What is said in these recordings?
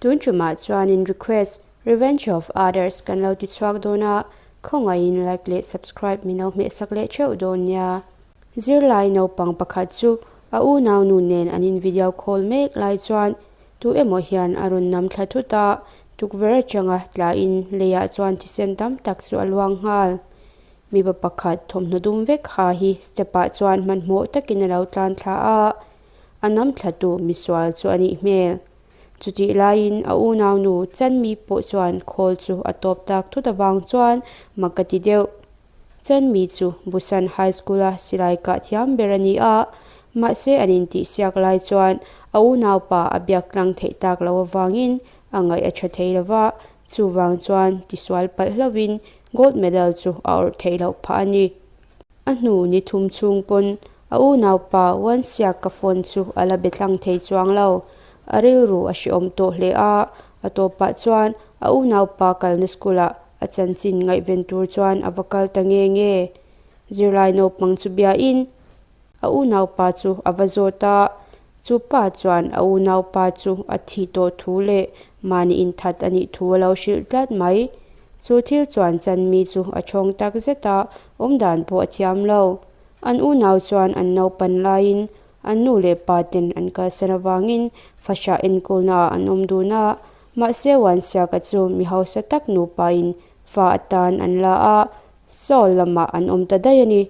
Tun tumah chuanin request Revenge of Others kan lo ti chhuak dawn a, khawngaihin like leh subscribe min lo hmehsak leh theuh dawn nia. Zirlai naupang pakhat chu a unau nu nen an in video call mek lai chuan tu emaw hian a rawn nam thla thut a, tukverh atanga tlain leiah chuan thisen tam tak chu a luang nghal. Mipa pakhat thawmhnaw dum vek ha hi step ah chuan hmanhmawh takin a lo tlan thla a, a nam thlatu misual chu a nih hmel. Chutih laiin a unaunu Chanmi pawh chuan khawl chu a tawp tak thut avang chuan mak ka ti deuh. Chanmi chu Busan High School-a silai kah thiam ber a ni a, mahse an intihsiak lai chuan a unaupa a biak tlang theih tak loh avangin a ngaih a tha thei lo va, chuvang chuan tisual palh hlauhin gold medal chu a awrh theih loh phah a ni. A hnu ni thum chhung pawn a unaupa Wansiak ka phone chu a la be tlang thei chuang lo. A rilru a hrehawm tawh hle a, a tawpah chuan a unaupa kalna school ah a chanchin ngaihven tur chuan a va kal ta nge nge. Zirlai naupang chu biain a unaupa chu a va zawt a, chu pa chuan a unaupa chu a thih tawh thu leh mahni inthat a nih thu a lo hrilh tlat mai. Chu thil chuan chanmi chu a thawng tak zet a, awmdan pawh a thiam lo. An unau chuan an naupan laiin an nu leh pa ten an kalsan avangin fahrah enkawlnaah an awm dun a, mahse Wansiaka chu mi hausa tak nupain fa atan an la a, Seoul lamah an awm ta daih a ni.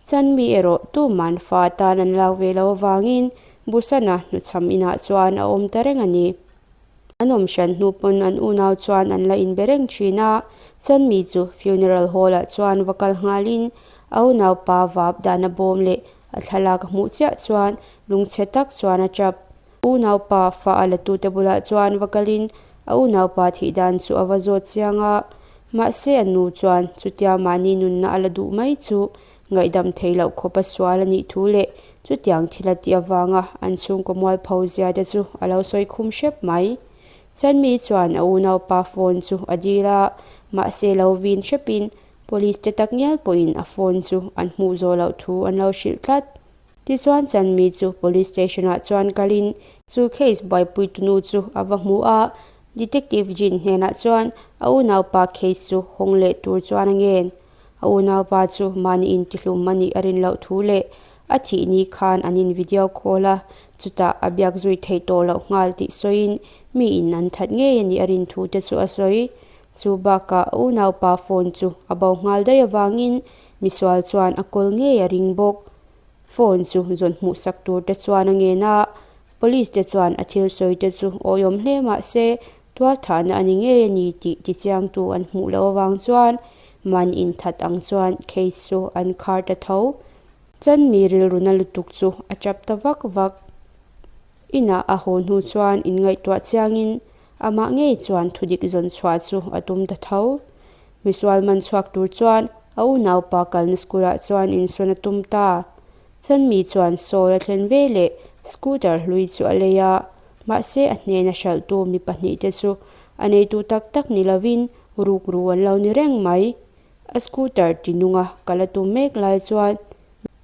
Chanmi erawh tuman fa atan an lak ve lo avangin Busan-a hnuchham inah chuan a awm ta reng a ni. An awm hran hnu pawn an unau chuan an la inbe reng thin a, Chanmi chu funeral hall-ah chuan va kal nghalin a unaupa vap dahna bawm leh a thlalak a hmuh chiah chuan lungchhe tak chuan a tap. Unaupa fa a latute bulah chuan va kalin a unaupa thih dan chu a va zawt chiang a, mahse a nu chuan chutia mahni nunna a la duh mai chu ngaihdam thei loh khawp a sual a nih thu leh chutiang thil a tih avanga an chhungkaw mualpho zia te chu a lo sawi khum hrep mai. Chanmi chuan a unaupa phone chu a dil a, mahse lo vin hrepin police te takngial pawhin a phone chu an hmuh zawh loh thu an lo hrilh tlat. Tichuan Chanmi chu Police Station ah chuan kalin chu case buaipuitu nu chu a va hmu a, Detective Jin hnenah chuan a unaupa case chu hawng leh tur chuan a ngen. A unaupa chu mahni intihlum a nih a rin loh thu leh a thih ni khan an in video call a, chutah a biak zui theih tawh loh nghal tih sawiin mi in an that ngei a nih a rin thu te chu a sawi. Chu bakah a unaupa phone chu a bo nghal daih avangin misual chuan a kawl ngei a ring bawk. Phone chu zawn hmuhsak tur te chuan a ngen a, Police te chuan a thil sawi te chu awihawm hle mah se tualthahna a ni ngei a ni tih tichiangtu an hmuh loh avang chuan man inthat ang chuan case chu an khar ta tho. Chanmi rilruna lutuk chu a tap ta vak vak. Inah a haw hnu chuan inngaihtuah chiangin amah ngei chuan thudik zawn chhuah chu a tum ta tho. Misual man chhuak tur chuan a unaupa kalna school ah chuan insawn a tum ta. Chanmi chuan Saul a thlen ve leh scooter hlui chu a lei a, mahse a hnena hralhtu mi pahnihte chu a neitu tak tak ni lovin rukru an lo ni reng mai. A scooter ti nunga kal a tum mek lai chuan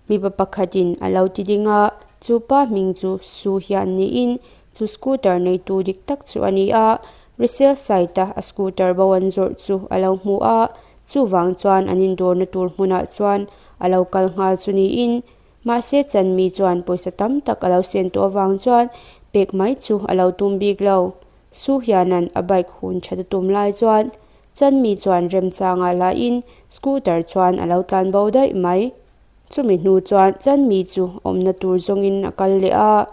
mipa pakhatin a lo ti ding a, chu pa hming chu Su hian niin chu scooter neitu dik tak chu a ni a, resale site a a scooter bo an zawrh chu a lo hmu a, chuvang chuan an indawrna tur hmunah chuan a lo kal nghal chu niin mahse Chanmi chuan pawisa tam tak a lo sen tawh avang chuan pek mai chu a lo tum bik lo. Su hianan a bike hun that a tum lai chuan Chanmi chuan remchangah lahin scooter chuan a lo tlan bo daih mai. Chumi hnu chuan Chanmi chu awmna tur zawngin a kal leh a.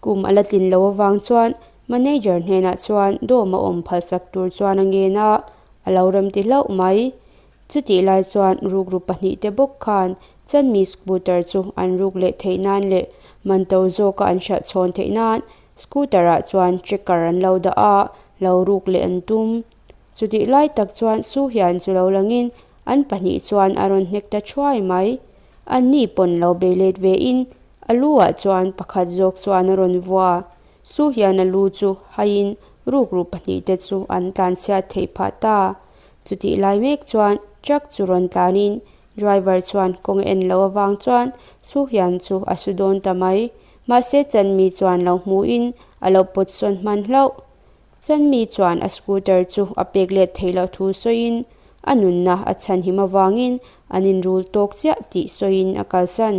Kum a la tlin lo avang chuan manager hnenah chuan dawm a awm phalsak tur chuan a ngen a, a lo remti hlauh mai. Chutih lai chuan rukru pahnihte bawk khan Chanmi scooter chu an ruk leh theih nan leh man to zawka an hralh chhawn theih nan scooter ah chuan tracker an lo dah a, lo ruk leh an tum. Chutih lai tak chuan Su hian chu lo langin an pahnih chuan a rawn hnek ta thuai mai. Anni pawn lo bei let ve in A lu ah chuan pakhat zawk chuan a rawn vua. Su hian a lu chu haiin rukru pahnih te chu an tlanchhiat theih phah ta. Chutih lai mek chuan truck chu rawn tlanin driver chuan kawng en lo avang chuan Su hian chu a su dawn ta mai. Mahse Chanmi chuan lo hmuhin a lo pawt sawn hman hlauh. Chanmi chuan a scooter chu a pek let theih loh thu sawiin a nunna a chhanhim avangin an inrul tawk chiah tih sawiin a kalsan.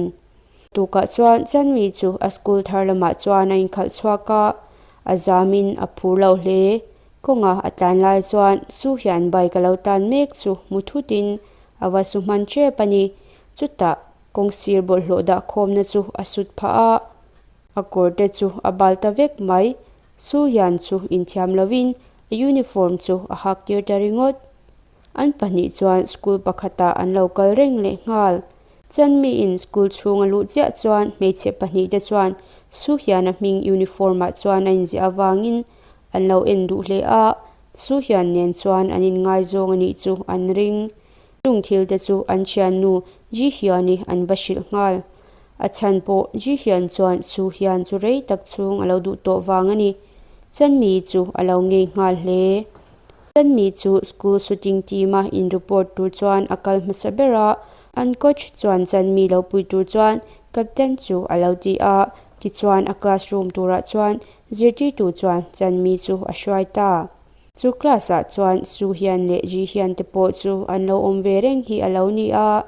Tukah chuan Chanmi chu a school thar lamah chuan a inkhalh chhuak a, a zamin a phur lo hle. Kawnga a tlan lai chuan Su hian bike a lo tan mek chu hmu thutin a va su hman tep a ni. Chutah kawng sir bawlhhlawh dah khawmna chu a sut phah a, a kawr te chu a bal ta vek mai. Su hian chu inthiam lovin a uniform chu a hak tir ta ringawt. An pahnih chuan school pakhatah an lo kal reng leh nghal. Chanmiin school chhung a luh chiah chuan hmeichhe pahnih te chuan Su hian a hming uniform ah chuan a inziah avangin an lo en duh hle a, Su hian nen chuan an inngaizawng a nih chu an ring. Chung thil te chu an thiannu Ji Hyun-i an va hrilh nghal. A chhan pawh Ji Hyun chuan Su Hyun chu rei tak chhung a lo duh tawh vang a ni. Chanmi chu a lo ngei nghal hle. Chanmi chu school shooting team-a in report tur chuan a kal hmasa ber a, an coach chuan Chanmi lo pui tur chuan captain chu a lo ti a, tichuan a classroom turah chuan zirtirtu chuan Chanmi chu a hruai ta. Chu class ah chuan Su hian leh Ji hian te pawh chu an lo awm ve reng hi a lo ni a,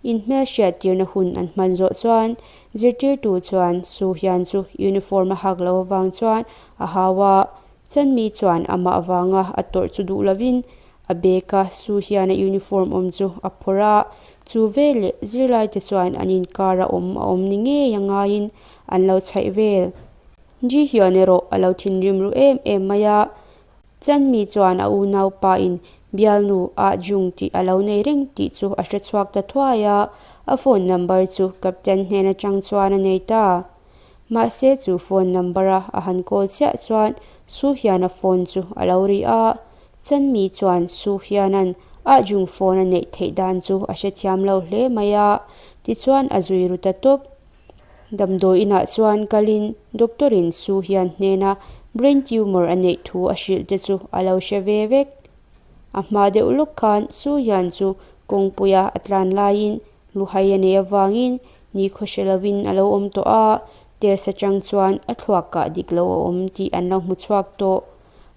in hmelhriat tirna hun an hman zawh chuan zirtirtu chuan Su hian chu uniform a hak lo avang chuan a hau a, Chanmi chuan amah avanga a tawrh chu duh lovin a bag a Su hian a uniform awm chu a phawrh a, chu veleh zirlai te chuan an inkar a awm a awm ni ngei a ngaiin an lo chhaih vel. Ji hian erawh a lo thinrim ru em em mai a, Chanmi chuan a unaupa in bialnu Ah Jung tih a lo nei reng tih chu a hre chhuak ta thuai a, a phone number chu captain hnen atang chuan a nei ta. Mahse chu phone number a a han call chiah chuan Su hian a phone chu a lo ri a, Chanmi chuan Su hianan Ah Jung phone a neih theih dan chu a hrethiam lo hle mai a, tichuan a zui ru ta tawp. Damdawi inah chuan kalin doctor in Su hian hnena brain tumor a neih thu a hrilh te chu a lo hre ve vek. A hma deuh lawk khan Su hian chu kawngpuia a tlan laiin luhai a neih avangin nikhaw hre lovin a lo awm tawh a, test atang chuan a thluak kah dik lo a awm tih an lo hmu chhuak tawh.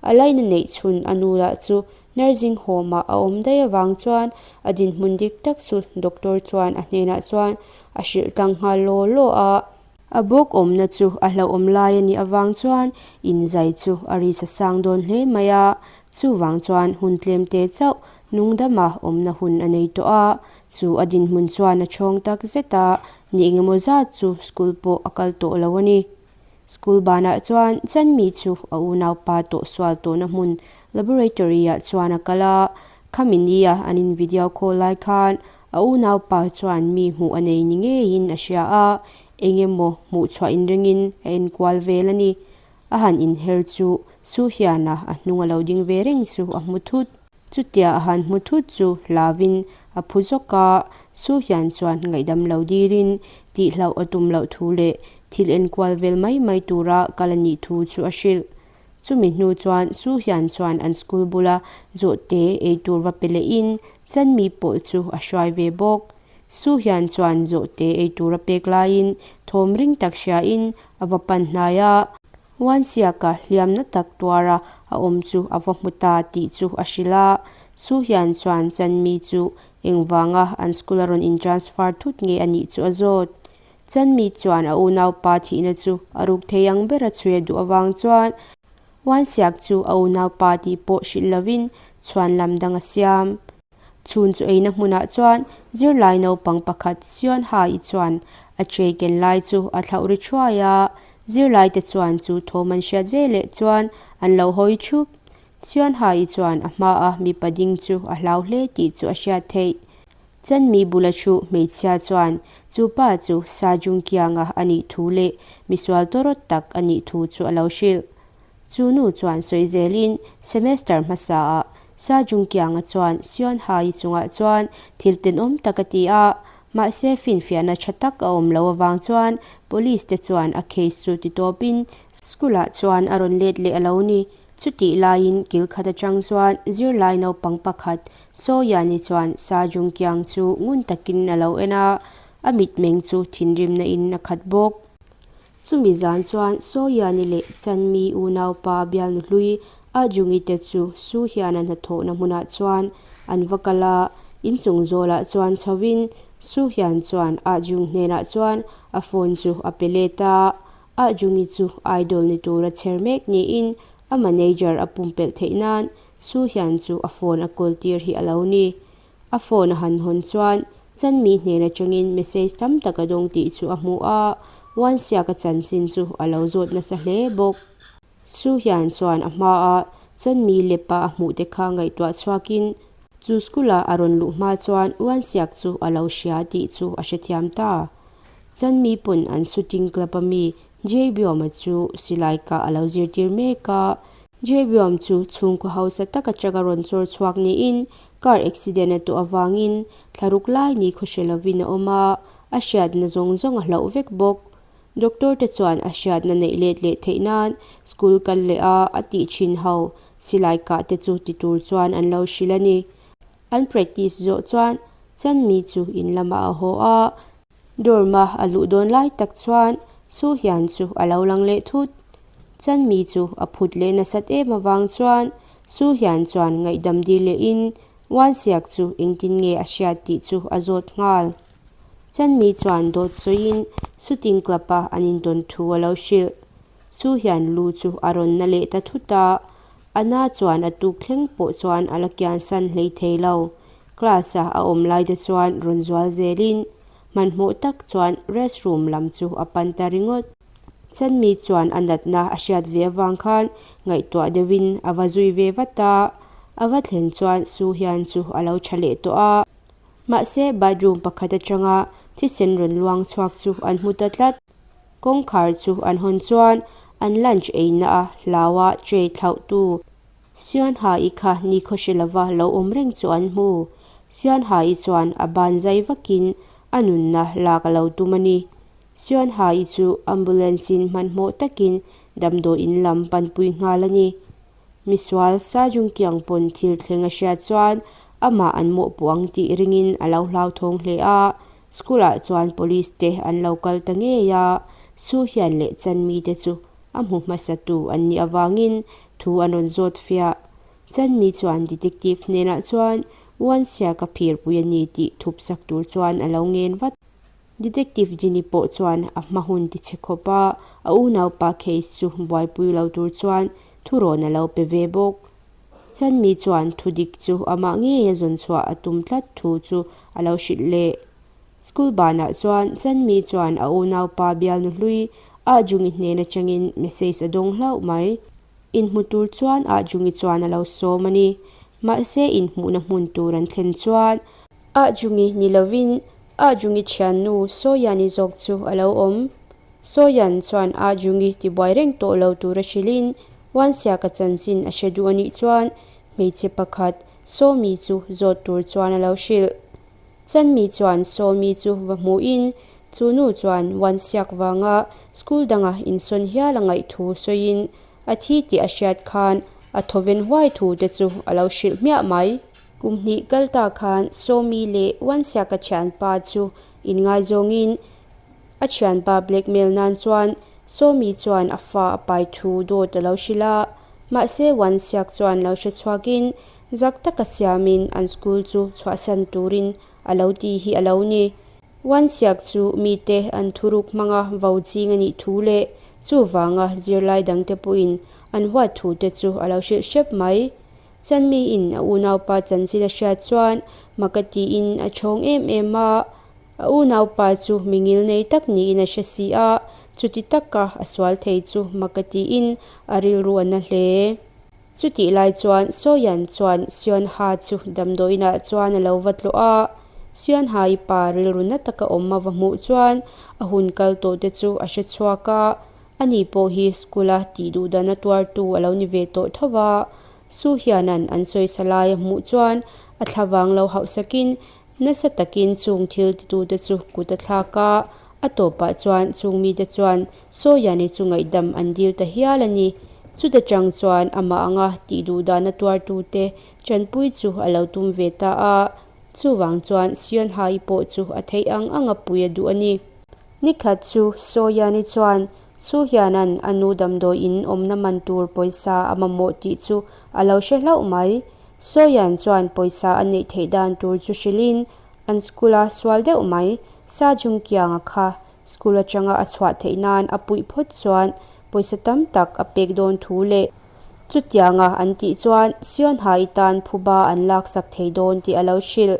A laina neih chhun a nu lah chu nursing home ah a awm daih avang chuan a dinhmun dik tak chu doctor chuan a hnenah chuan a hrilh tlang nghal law law a. A bawk awmna chu a hlauhawm lai a nih avang chuan inzai chu a ri sa sang dawn hle mai a, chuvang chuan hun tlem te chauh nungdama awmna hun a nei tawh a, chu a dinhmun chuan a chhawng tak zet a, ni engemaw zat chu school pawh a kal tawh lo a ni. School banah chuan Chanmi chu a unaupa tawh sual tawhna hmun laboratory ah chuan a kal a, khami nia an in video call lai khan a unaupa chuan mi hmuh a nei ni ngeiin a hria a, eng emaw hmuh chhuah inringin a enkual vel a ni. A han inher chu Su hiana a hnung a lo ding ve reng chu a hmu thut. Chutia a han hmu thut chu hlauin a phu zawk a, Su hian chuan ngaihdam lo dilin tihhlauh a tum loh thu leh thil enkual vel mai mai tura kal a nih thu chu a hrilh. Chumi hnu chuan Su hian chuan an school bula zawhte ei tur va pe lehin Chanmi pawh chu a hruai ve bawk. Su hian chuan zawhte ei tur a pek laiin thawm ring tak hriain a va pan hnai a. Huansiaka hliamna tak tuara a awm chu a va hmu ta tih chu a hrilh a. Su hian chuan Chanmi chu engvanga an school a rawn in transfer thut nge a nih chu a zawt. Chanmi chuan a unaupa thihna chu a ruk thei ang bera chhui a duh avang chuan Huansiak chu a unaupa tih pawh hrilh lovin chhuan lam dang a siam. Chhun chu eina hmunah chuan zirlai naupang pakhat Sion Hai chuan a tray ken lai chu a thlauh ri thuai a, zirlai te chuan chu thawm an hriat ve leh chuan an lo hawi thup. Sion Hai chuan a hmaa mipa ding chu a hlau hle tih chu a hriat theih. Chanmi bula thu hmeichhia chuan chu pa chu Sa Jung Kianga a nih thu leh misual tawrawt tak a nih thu chu a lo hrilh. Chu nu chuan sawi zelin semester hmasaah Sa Jungkianga chuan Sion Hai chungah chuan thil tenawm tak a ti a, mahse finfiahna tha tak a awm lo avang chuan police te chuan a case chu ti tawpin school ah chuan a rawn let leh a lo ni. Chutih laiin kil khat atang chuan zirlai naupang pakhat So Yani chuan Sa Jungkiang chu ngun takin a lo en a, a mitmeng chu thinrimna in a khat bawk. Chumi zan chuan Sawiani leh Chanmi unaupa bialnu hlui A Jungi te chu Su hian a hnathawhna hmunah chuan an va kal a, inchung zawlah chuan chhovin Su hian chuan Ah Jung hnenah chuan a phone chu a pe let a. Ah Jungi chu idol ni tura chher mek niin a manager a pumpelh theih nan Su hian chu a phone a kawl tir hi a lo ni. A phone a han hawn chuan Chanmi hnen atangin message tam tak a dawng tih chu a hmu a, Wansiaka chanchin chu a lo zawt nasa hle bawk. Su hian chuan a hmaa Chanmi lepa a hmuh te kha ngaihtuah chhuakin chu school-a a rawn luh hma chuan Wansiak chu a lo hria tih chu a hrethiam ta. Chanmi pawn an shooting club-a mi Jay Biawma chu silai kah a lo zirtir mek a. Jay Biawm chu chhungkaw hausa tak atanga rawn chawr chhuak niin car accident a tawh avangin thlaruk lai ni khawhre lovin a awm a, a hriatna zawng zawng a hlauh vek bawk. Doctor te chuan a hriatna neih let leh theih nan school kal leh a a tih thin ho silai kah te chu ti tur chuan an lo hrilh a ni. An practice zawh chuan Chanmi chu in lamah a haw a, dorm a a luh dawn lai tak chuan Su hian chu a lo lang leh thut. Chanmi chu a phut leh nasat em avang chuan Su hian chuan ngaihdam dil lehin Wansiak chu engtin nge a hriat tih chu a zawt nghal. Chanmi chuan dawt sawiin shooting club-a an intawn thu a lo hrilh. Su hian lu chu a rawn na leh ta thut a, a na chuan a tuk thleng pawh chuan a la kiansan hlei thei lo. Class-a a awm lai te chuan rawn zual zelin hmanhmawh tak chuan restroom lam chu a pan ta ringawt. Chanmi chuan a natna a hriat ve avang khan ngaihtuah deuhin a va zui ve vat a, a va thlen chuan Su hian chu a lo tha leh tawh a. Mahse, bathroom pakhat atanga thisen rawn luang chhuak chu an hmu ta tlat. Kawngkhar chu an hawn chuan an lunch eina a hlaua tray thlauhtu Sianhai kha nikhaw hre lova lo awm reng chu an hmu. Sianhai chuan a ban zai vakin a nunna lak a lo tum a ni. Sianhai chu ambulance-in hmanhmawh takin damdawiin lam panpui nghal a ni. Misual Sajungkiang pawn thil thleng a hriat chuan amah an mawhpuh ang tih ringin a lo hlauthawng hle a, school-ah chuan police te an lo kal ta ngei a, Su hian leh Chanmi te chu a hmu hmasatu an nih avangin thu an rawn zawt fiah. Chanmi chuan detective hnenah chuan Uansiaka phirpui a ni tih thupsak tur chuan a lo ngen vat. Detective Ginny pawh chuan a hma hun ti chhe khawp a, a unaupa case chu buaipui lo tur chuan thurawn a lo pe ve bawk. Chanmi chuan thudik chu amah ngei a zawn chhuah a tum tlat thu chu a lo hrilh leh. School banah chuan Chanmi chuan a unaupa bialnu hlui Ah Jungi hnen atangin message a dawng hlauh mai. Inhmu tur chuan Ah Jungi chuan a lo sawm a ni. Mahse inhmuhna hmun tur an thlen chuan Ah Jungi ni lovin Ah Jungi thiannu Sawiani zawk chu a lo awm. Sawian chuan Ah Jungi tibuai reng tawh lo tura hrilhin Wansiaka chanchin a hre duh a nih chuan hmeichhe pakhat Sawmi chu zawt tur chuan a lo hrilh. Chanmi chuan Sawmi chu va hmuhin chu nu chuan Wansiak vanga school danga insawn hial a ngaih thu sawiin a thi tih a hriat khan a thawven huai thu te chu a lo hrilh hmiah mai. Kum hnih kal ta khan Sawmi leh Wansiaka thianpa chu inngaizawngin a thianpa blackmail nan chuan Sawmi chuan a fa a pai thu dawt a lo hrilh a, mahse Wansiak chuan lo hre chhuakin zak taka siamin an school chu chhuahsan turin a lo ti hi a lo ni. Wansiak chu mite an thuruk hmanga vo ching a nih thu leh chuvanga zirlai dangte pawhin an huat thu te chu a lo hrilh hrep mai. Chanmiin a unaupa chanchin a hriat chuan mak a tiin a chhawng em em a, a unaupa chu mi ngil nei tak niin a hre si a, chuti taka a sual thei chu mak a tiin a rilru a na hle. Chutih lai chuan Sawian chuan Sionha chu damdawiinah chuan a lo va tlawh a, Sionha-i pa rilru na taka awm a va hmuh chuan a hun kal tawh te chu a hre chhuak a, Ani pawh hi school-a tih duh dan a tuartu a lo ni ve tawh tho va, Su hianan an sawisa lai a hmuh chuan a thlavang lo hauhsakin nasa takin chung thil titute chu kut a thlak a, a tawpah chuan chung mite chuan Sawiani chu ngaihdam an dil ta hial a ni. Chuta chang chuan amah anga tih duh dan a tuartute chanpui chu a lo tum ve ta a, chuvang chuan Sionhai pawh chu a theih ang anga pui a duh a ni. Nikhat chu Sawiani chuan Su hianan a nu damdawi in awmna man tur pawisa a mamawh tih chu a lo hre hlauh mai. Sawian chuan pawisa a neih theih dan tur chu hrilhin an school a sual deuh mai. Sa Jungkianga kha school atanga a chhuah theih nan a puih phawt chuan pawisa tam tak a pek dawn thu leh chutianga an tih chuan Sionhai tan phuba an laksak thei dawn tih a lo hrilh.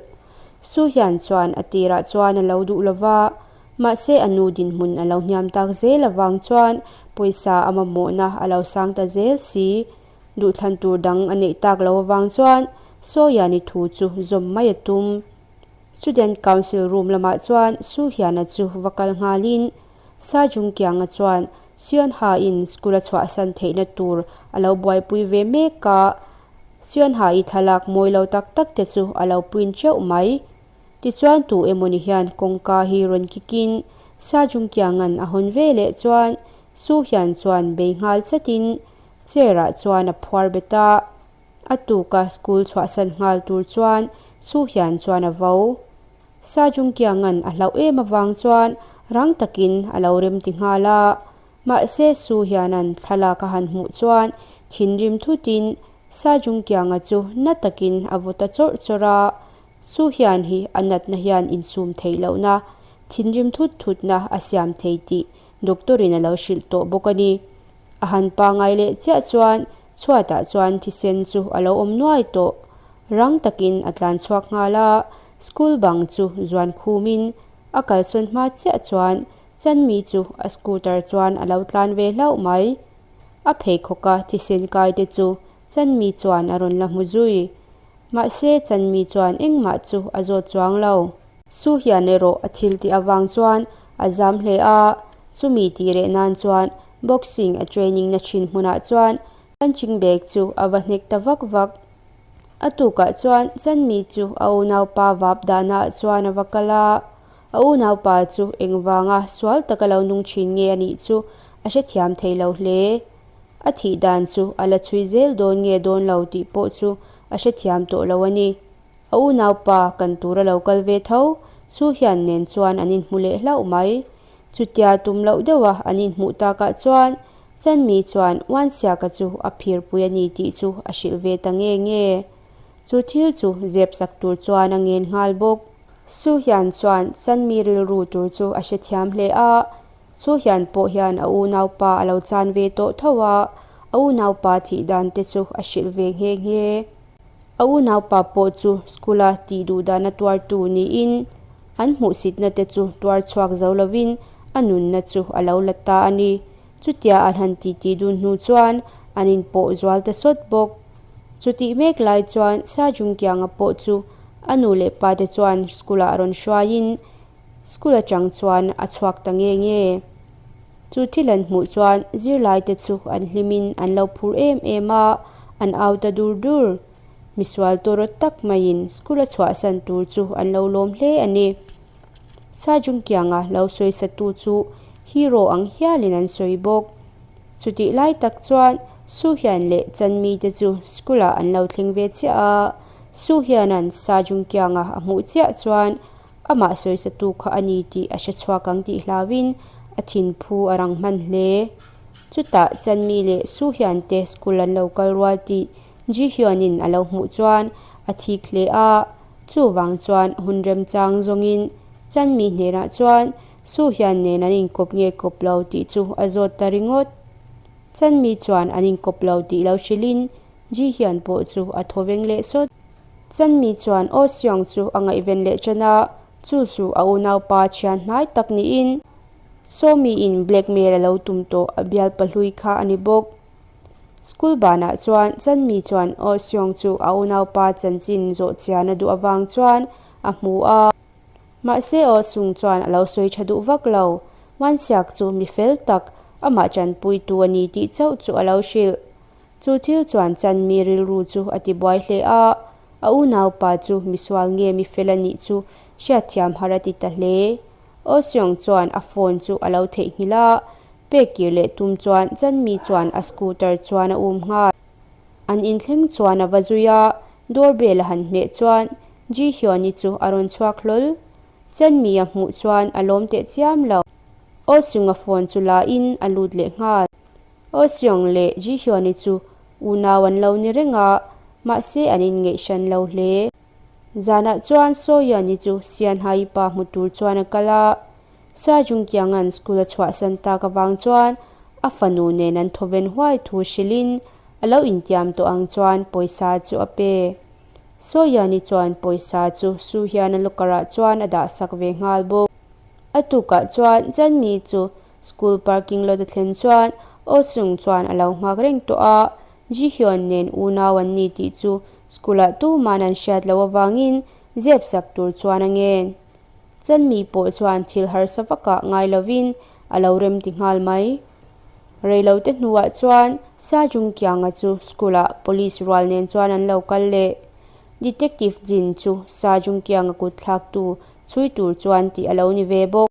Su hian chuan a tirah chuan a lo duh lova. Mahse a nu dinhmun a lo hniam tak zel avang chuan pawisa a mamawhna a lo sang ta zel si. Duhthlan tur dang a neih tak lo avang chuan Sawiani thu chu zawm mai a tum. Student Council room lamah chuan Su Hiana chu va kal nghalin Sa Jungkianga chuan Sion Ha-in school a chhuahsan theihna tur a lo buaipui ve mek a, Sion Ha-i thlalak mawi lo tak tak te chu a lo print teuh mai. Tichuan tu emawni hian kawngka hi rawn kikin Sa Jungkianga'n a hawn ve leh chuan Su hian chuan bei nghal chatin chair ah chuan a phuar bet a. A tuka school chhuahsan nghal tur chuan Su hian chuan a vo. Sa Jungkianga'n a hlauh em avang chuan rang takin a lo rem ti nghal a. Mahse Su hianan thlalak a han hmuh chuan thinrim thutin Sa Jungkianga chu na takin a vaw ta chawrh chawrh a. Su hian hi a natna hian insum theih lohna, thinrim thut thutna a siam thei tih doctor in a lo hrilh tawh bawk a ni. A han pangai leh chiah chuan chhuatah chuan thisen chu a lo awm nuai tawh. Rang takin a tlan chhuak nghal a, school bang chu zuan khumin a kalsawn hma chiah chuan Chanmi chu a scooter chuan a lo tlan ve hlauh mai. A pheikhawka thisen kai te chu Chanmi chuan a rawn la hmu zui. Mahse, Chanmi chuan engmah chu a zawt chuang lo. Su hian erawh a thil tih avang chuan a zam hle a, chumi tih reh nan chuan boxing a training na thin hmunah chuan punching bag chu a va hnek ta vak vak. A tukah chuan Chanmi chu a unaupa vap dahnaah chuan a va kal a, a unaupa chu engvanga sual taka lo nung thin nge a nih chu a hrethiam thei lo hle. A thih dan chu a la chhui zel dawn nge dawn lo tih pawh chu a hrethiam tawh lo a ni. A unaupa kan tura lo kal ve tho, Su hian nen chuan an inhmu leh hlauh mai. Chutia tum loh deuha an inhmuh takah chuan Chanmi chuan Uansiaka chu a phirpui a ni tih chu a hrilh ve ta nge nge. Chu thil chu zep sak tur chuan a ngen nghal bawk. Su hian chuan Chanmi rilru tur chu a hrethiam hle a, Chu hian pawh hian a unaupa a lo chan ve tawh tho a, a unaupa thih dan te chu a hrilh ve nghe nghe. A unaupa pawh chu school-a tih duh dana tuartu niin an hmuhsitna te chu tuar chhuak zo lovin a nunna chu a lo la ta a ni. Chutia an han titi dun hnu chuan an inpawh zual ta sawt bawk. Chutih mek lai chuan Sa Jungkianga pawh chu a nu leh pa te chuan school-ah rawn hruaiin School atang chuan a chhuak ta nge nge. Chu thil an hmuh chuan zirlaite chu an hlimin an lo phur em em a, an au ta dur dur. Misual tawrawt tak maiin school a chhuahsan tur chu an lo lawm hle a ni. Sajungkianga lo sawisatu chu hero ang hialin an sawi bawk. Chutih lai tak chuan Su hian leh Chanmi te chu school ah an lo thleng ve chiah a, Su hianan Sajungkianga a hmuh chiah chuan Amah sawisatu kha a ni tih a hre chhuak ang tih hlauhin a thinphu a rang hman hle. Chutah Chanmi leh Su hian te school an lo kal rual tih Ji Hyun-in a lo hmuh chuan a thik hle a, chuvang chuan hun remchang zawngin Chanmi hnenah chuan Su hian nen an inkawp nge kawp lo tih chu a zawt ta ringawt. Chanmi chuan an inkawp lo tih lo hrilhin Ji Hyun pawh chu a thaw veng leh sawt. Chanmi chuan Oh Seong chu a ngaihven leh ṭan a, chu chu a unaupa thian hnai tak niin Sawmiin blackmail a lo tum tawh a bial pahlui kha a ni bawk. School banah chuan Chanmi chuan Oh Seong chu a unaupa chanchin zawh chian a duh avang chuan a hmu a. Mahse Oh Sung chuan a lo sawi ṭha duh vak lo. Wan Siak chu mi fel tak, amah ṭanpuitu a ni tih chauh chu a lo hrilh. Chu thil chuan Chanmi rilru chu a ti buai hle a, a unaupa chu misual nge mi fel a nih chu hriatthiam har a ti ta hle. Oh Seong chuan a phone chu a lo theihnghilh a, pek kir leh tum chuan Chanmi chuan a scooter chuan a um nghal. An inthleng chuan a va zui a, doorbell a han hmeh chuan Ji Hyun-i chu a rawn chhuak hlawl. Chanmi a hmuh chuan a lawm teh chiam lo. Oh Seung-a phone chu la in a lut leh nghal. Oh Seung leh Ji-hyun-i chu unau an lo ni reng a, mahse an inngeih hran lo hle. Zanah chuan Soo-yeon-i chu Sianhai pa hmu tur chuan a kal a, Sa Jung-kyung-a'n school a chhuahsan tak avang chuan a fanu nen an thawven huai thu hrilhin a lo intiam tawh ang chuan pawisa chu a pe. Soo-yeon-i chuan pawisa chu Soo-hyun-a locker-ah chuan a dahsak ve nghal bawk. A tukah chuan Chanmi chu School parking lot a thlen chuan Oh Sung chuan a lo nghak reng tawh a, Ji Hyun nen unau an ni tih chu school ah tuman an hriat loh avangin zep sak tur chuan a ngen. Chanmi pawh chuan thil harsa vakah ngai lovin a lo rem ti nghal mai. Reilote hnuah chuan Sa Jung Kyang-a chu school ah police rual nen chuan an lo kal leh. Detective Jin chu Sa Jung Kyang-a kut thlaktu chhui tur chuan tih a lo ni ve bawk.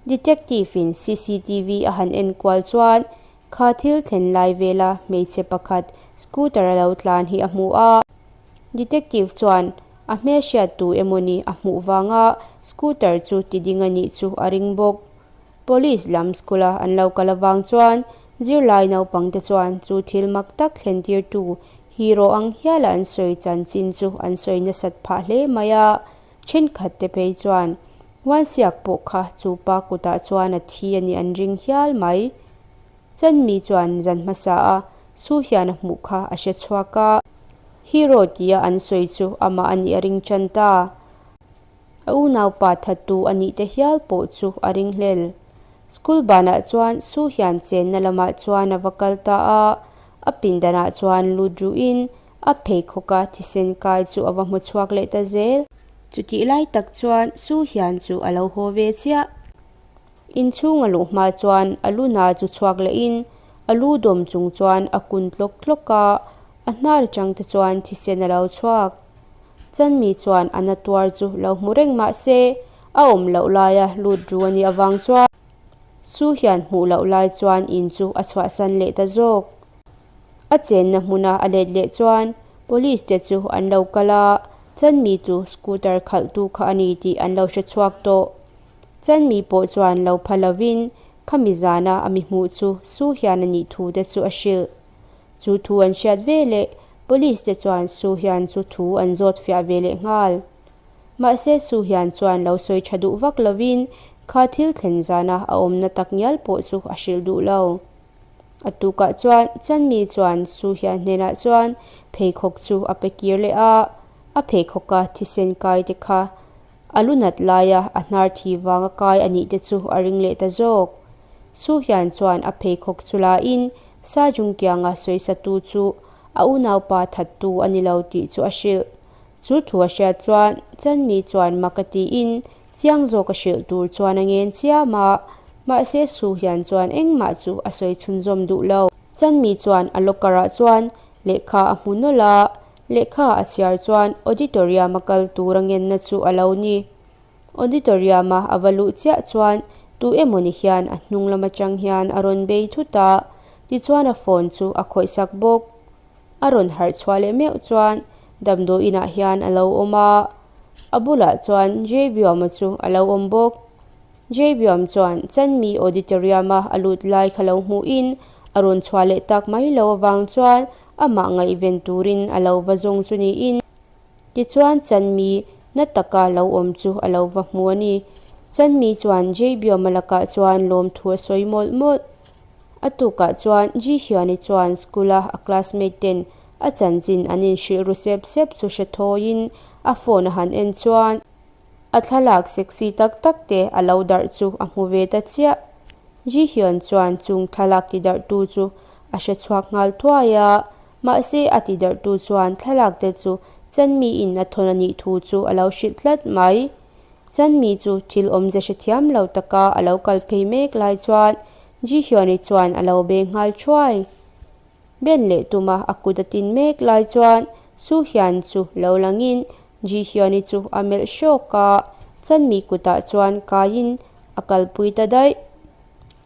Detective in cctv a han en kual chuan kha thil thlen lai vela hmeichhe pakhat scooter a lo tlan hi a hmu a. Detective chuan a hmelhriat tu emawni a hmuh vanga scooter chu ti ding a nih chu a ring bawk. Police lam school a an lo kal avang chuan zirlai naupang te chuan chu thil mak tak thlen tirtu hero ang hiala an sawi chanchin chu an sawi nasat phah hle mai a. Thenkhat te phei chuan Huansiak pawh kha chu pa kutah chuan a thi a nih an ring hial mai. Chanmi chuan zan hmasa a Su hian a hmuh kha a hre chhuak a, Hero tia an sawi chu amah a nih a ring tan ta. A unaupa thattu a nih te hial pawh chu a ring hlel. School banah chuan Su hian chenna lamah chuan a va kal ta a, a pindanah chuan lut ruhin A pheikhawka thisen kai chu a va hmu chhuak leh ta zel. Chutih lai tak chuan Su hian chu a lo haw ve chiah. Inchhung a luh hma chuan a lu na chu chhuak lehin a lu dawm chung chuan a kun tlawk tlawk a, a hnar atang te chuan thisen a lo chhuak. Chanmi chuan a na tuar chu lo hmu reng mah se a awm loh laia lut ru a nih avang chuan Su hian hmuh loh lai chuan in chu a chhuahsan leh ta zawk. A chenna hmuna a let leh chuan police te chu an lo kal a, Chanmi chu scooter khalhtu kha a ni tih an lo hre chhuak tawh. Chanmi pawh chuan lo pha lovin khami zana a mi hmuh chu Su hian a nih thu te chu a hrilh. Chu thu an hriat ve leh police te chuan Su hian chu thu an zawt fiah ve leh nghal. Mahse Su hian chuan lo sawi tha duh vak lovin kha thil thlen zana a awmna tak ngial pawh chu a hrilh duh lo. A tukah chuan Chanmi chuan Su hian hnenah chuan pheikhawk chu a pe kir leh a, a pheikhawka thisen kai te kha a lu nat laia a hnar thi vanga kai a nih te chu a ring leh ta zawk. Su hian chuan a pheikhawk chu lain Sa Jungkianga sawisatu chu a unaupa thattu a ni lo tih chu a hrilh. Chu thu a hriat chuan Chanmi chuan mak a tiin Chiang zawk a hrilh tur chuan a ngen chiam a, mahse Su hian chuan engmah chu a sawi chhunzawm duh lo. Chanmi chuan a locker ah chuan lehkha a hmu nawlh a, lehkha a chhiar chuan auditorium a kal tur a ngenna chu a lo ni. Auditorium a a va luh chiah chuan tu emawni hian a hnung lam atang hian a rawn bei thut a, tichuan a phone chu a khawihsak bawk. A rawn harh chhuah leh meuh chuan damdawi inah hian a lo awm a, a bulah chuan Jaybiawma chu a lo awm bawk. Jaybiawm chuan Chanmi Auditorium-a a lut lai kha lo hmuhin a rawn chhuah leh tak mai lo avang chuan amah ngaihven turin a lo va zawng chu niin tichuan Chanmi na taka lo awm chu a lo va hmu a ni. Chanmi chuan Jaybiawma lakah chuan lawmthu a sawi mawlh mawlh. A tukah chuan Ji Hyun-i chuan school-a a classmate ten a chanchin an inhrilh ru sep sep chu hre thawiin a phone a han en chuan a thlalak sexy tak tak te a lo darh chu a hmu ve ta chiah. Ji Hyun chuan chung thlalak ti darhtu chu a hre chhuak nghal thuai a, mahse a ti darhtu chuan thlalak te chu Chanmi-in a thawn a nih thu chu a lo hrilh tlat mai. Chanmi chu thil awmze hrethiam lo taka a lo kal phei mek lai chuan Ji Hyun-i chuan a lo beng nghal thuai. Ben leh tuma a kut a tin mek lai chuan Su Hyun chu lo langin Ji Hyun-i chu a melh hrawk a, Chanmi kutah chuan kaiin a kalpui ta daih.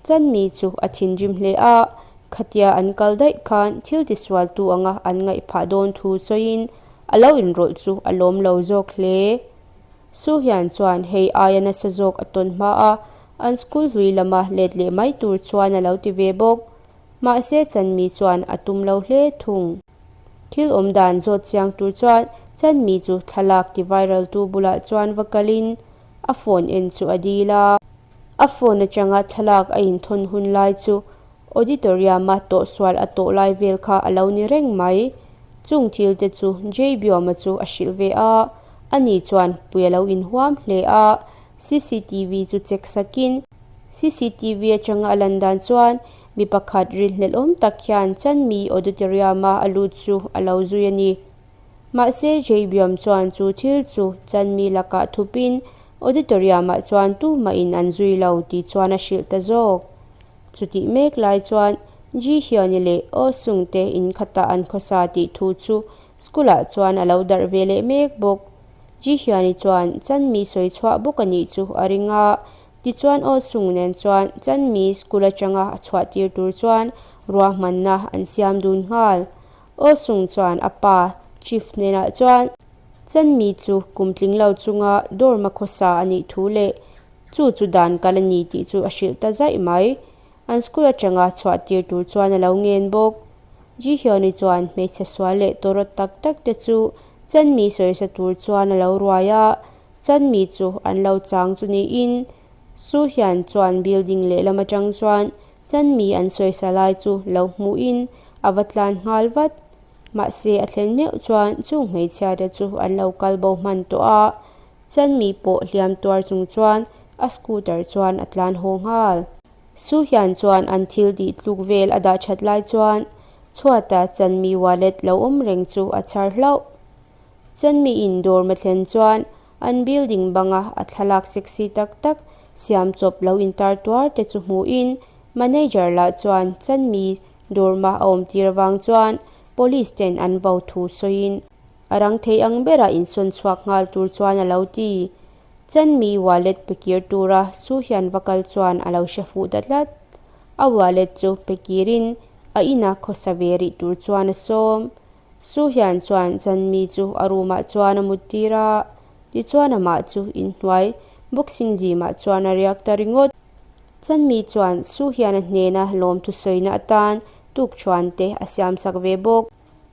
Chanmi chu a thinrim hle a, khatia an kal daih khan thil tisualtu anga an ngaih phah dawn thu sawiin a lo inrawlh chu a lawm lo zawk hle. Su Hyun chuan hei aia nasa zawk a tawn hma a. an school hlui lama let leh mai tur chuan a lo ti ve bawk. Mahse Chanmi chuan a tum lo hle thung. Thil awm dan zawt chiang tur chuan Chanmi chu thlalak ti viral tu bulah chuan va kalin a phone en chu a dil a. A phone atanga thlalak a inthawn hun lai chu auditorium-a tawhsual a tawh lai vel kha a lo ni reng mai. Chung thil te chu Jay Biawma chu a hrilh ve a, ani chuan pui a lo inhuam hle a, cctv chu check sakin cctv atanga a lan dan chuan mi pakhat rinhlelh awm tak hian Chanmi auditorium-a a lut chu a lo zui a ni. Mahse, Jeibiam chuan chu thil chu Chanmi lakah thupin auditorium-ah chuan tumahin an zui lo tih chuan a hrilh ta zawk. Chutih mek lai chuan Ji Hyun-i leh Oh Sung te in khatah an khawsa tih thu chu school-ah chuan a lo darh ve leh mek bawk. Ji Hyun-i chuan Chanmi sawi chhuah bawk a nih chu a ring a, tichuan Oh Sung nen chuan Chanmi school atanga a chhuah tir tur chuan ruahmanna an siam dun nghal. Aw Sung chuan a pa, Chief hnenah chuan Chanmi chu kum tling lo chunga dorm a khawsa a nih thu leh chu chu dan kal a ni tih chu a hrilh ta zaih mai. An school atanga chhuah tir tur chuan a lo ngen bawk. Ji Hyun-i chuan hmeichhe sual leh tawrawt tak tak te chu Chanmi sawisa tur chuan a lo ruai a, Chanmi chu an lo chang chu niin Su Hyun chuan building lehlam atang chuan Chanmi an sawisa lai chu lo hmuhin a va tlan nghal vat. Mahse a thlen meuh chuan chung hmeichhia te chu an lo kal bo hman tawh a, Chanmi pawh hliam tuar chung chuan a scooter chuan a tlan haw nghal. Su hian chuan an thil tih tluk vel a dah that lai chuan chhuata Chanmi wallet lo awm reng chu a chhar hlauh. Chanmi in dawr mathlen chuan An building banga a thlalak sexy tak tak siam chawp lo intar tuar te chu hmuhin manager lah chuan Chanmi dawrma a awm tir avang chuan police ten an vo thu sawiin a rang thei ang bera insawn chhuak nghal tur chuan a lo ti. Chanmi wallet pe kir tura Su hian va kal chuan a lo hre fuh ta tlat. A wallet chu pe kirin a ina khawsa ve rih tur chuan a sawm. Su hian chuan Chanmi chu a room ah chuan a mut tir a, tichuan amah chu inhnuai boxing gym ah chuan a riak ta ringawt. Chanmi chuan Su hian a hnena lawmthu sawina atan tukṭhuan te a siam sak ve bawk.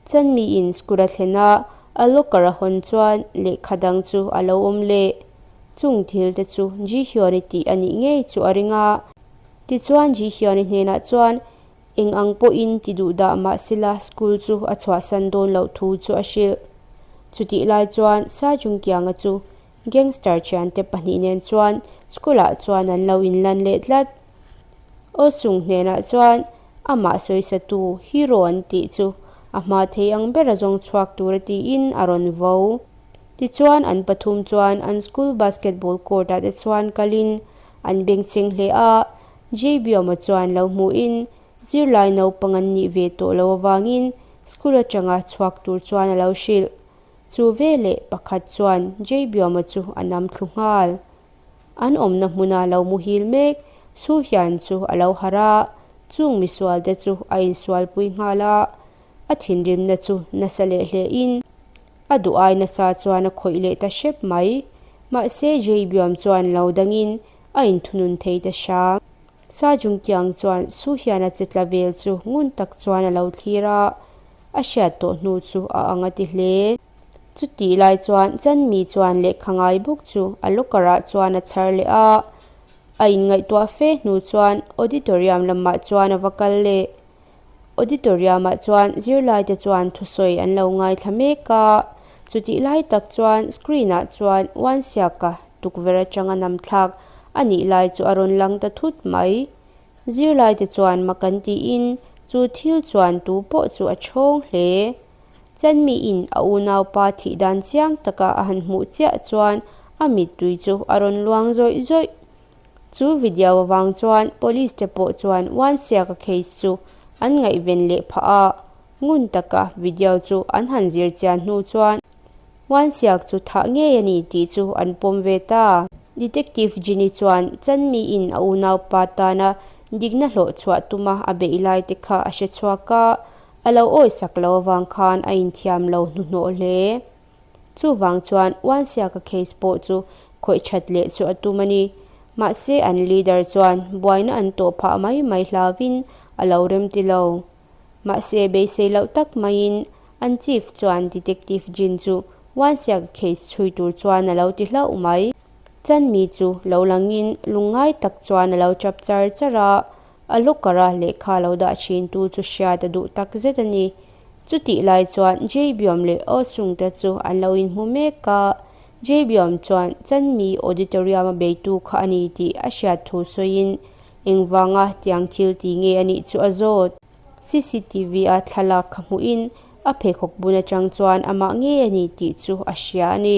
Chanmi in school a thlen a, a locker a hawn chuan lehkha dang chu a lo awm leh. Chung thil te chu Ji Hyun-i tih a nih ngei chu a ring a. Tichuan Ji Hyun-i hnenah chuan Eng ang pawhin ti duh dah mah sela school chu a chhuahsan dawn loh thu chu a hrilh. Chutih lai chuan Sa Jungkianga chu gangster thiante pahnih nen chuan school ah chuan an lo inlan leh tlat. Aw Sung hnenah chuan amah sawisatu hero an tih chu a hma thei ang bera zawng chhuak tura tiin a rawn vo. Tichuan an pathum chuan an school basketball court ah te chuan kalin an bengchheng hle a, JBiawma chuan lo hmuhin zirlai naupang an nih ve tawh lo avangin school atanga chhuak tur chuan a lo hrilh. Chu veleh pakhat chuan JBiawma chu a nam thlu nghal. An awmna hmuna lo muhil mek Su hian chu a lo harh a, chung misualte chu a insualpui nghal a, a thinrimna chu nasa leh hlehin a duh ai nasa chuan a khawih leh ta hrep mai. Mahse JBiawm chuan lo dangin A inthunun thei ta hram. Sa Jungtiang chuan Su hian a che tla vel chu ngun tak chuan a lo thlir a, a hriat tawh hnu chu a ang a ti hle. Chutih lai chuan Chanmi chuan lehkha ngai bawk chu a locker ah chuan a chhar leh a, a inngaihtuah fe hnu chuan auditorium lamah chuan a va kal leh. Auditorium ah chuan zirlaite chuan thusawi an lo ngaithla mek a, chutih lai tak chuan screen ah chuan Uansiaka tukverh atanga nam thlak a nih lai chu a rawn lang ta thut mai. Zirlaite chuan mak an tiin chu thil chuan tu pawh chu a chhawng hle. Chanmiin a unaupa thih dan chiang taka a han hmuh chiah chuan a mittui chu a rawn luang zawih zawih. Chu video avang chuan police te pawh chuan Wansiaka case chu an ngaihven leh phah a, ngun taka video chu an han zir chian hnu chuan Wansiak chu thah ngei a ni tih chu an pawm ve ta. Detective Ginny chuan Chanmiin a unaupa tana dikna hlawh chhuah tuma a beih lai te kha a hre chhuak a, a lo awisak lo avang khan a inthiam lo hnuhnawh hle. Chuvang chuan Uansiaka case pawh chu khawih that leh chu a tum a ni. Mahse an leader chuan buaina an tawh phah mai mai hlauvin a lo remti lo. Mahse beisei loh tak maiin an chief chuan Detective Jin chu Wansiak case chhui tur chuan a lo ti hlauh mai. Chanmi chu lo langin lungngai tak chuan a lo chap char char a, a locker a lehkha lo dah thin tu chu hriat a duh tak zet a ni. Chutih lai chuan Jeibiawm leh Osung te chu an lo inhmu mek a, Jeibiawm chuan Chanmi auditorium a beitu kha a ni tih a hriat thu sawiin engvanga tiang thil ti nge a nih chu a zawt. CCTV a thlalak kha hmuhin a pheikhawk bun atang chuan amah ngei a ni tih chu a hria a ni.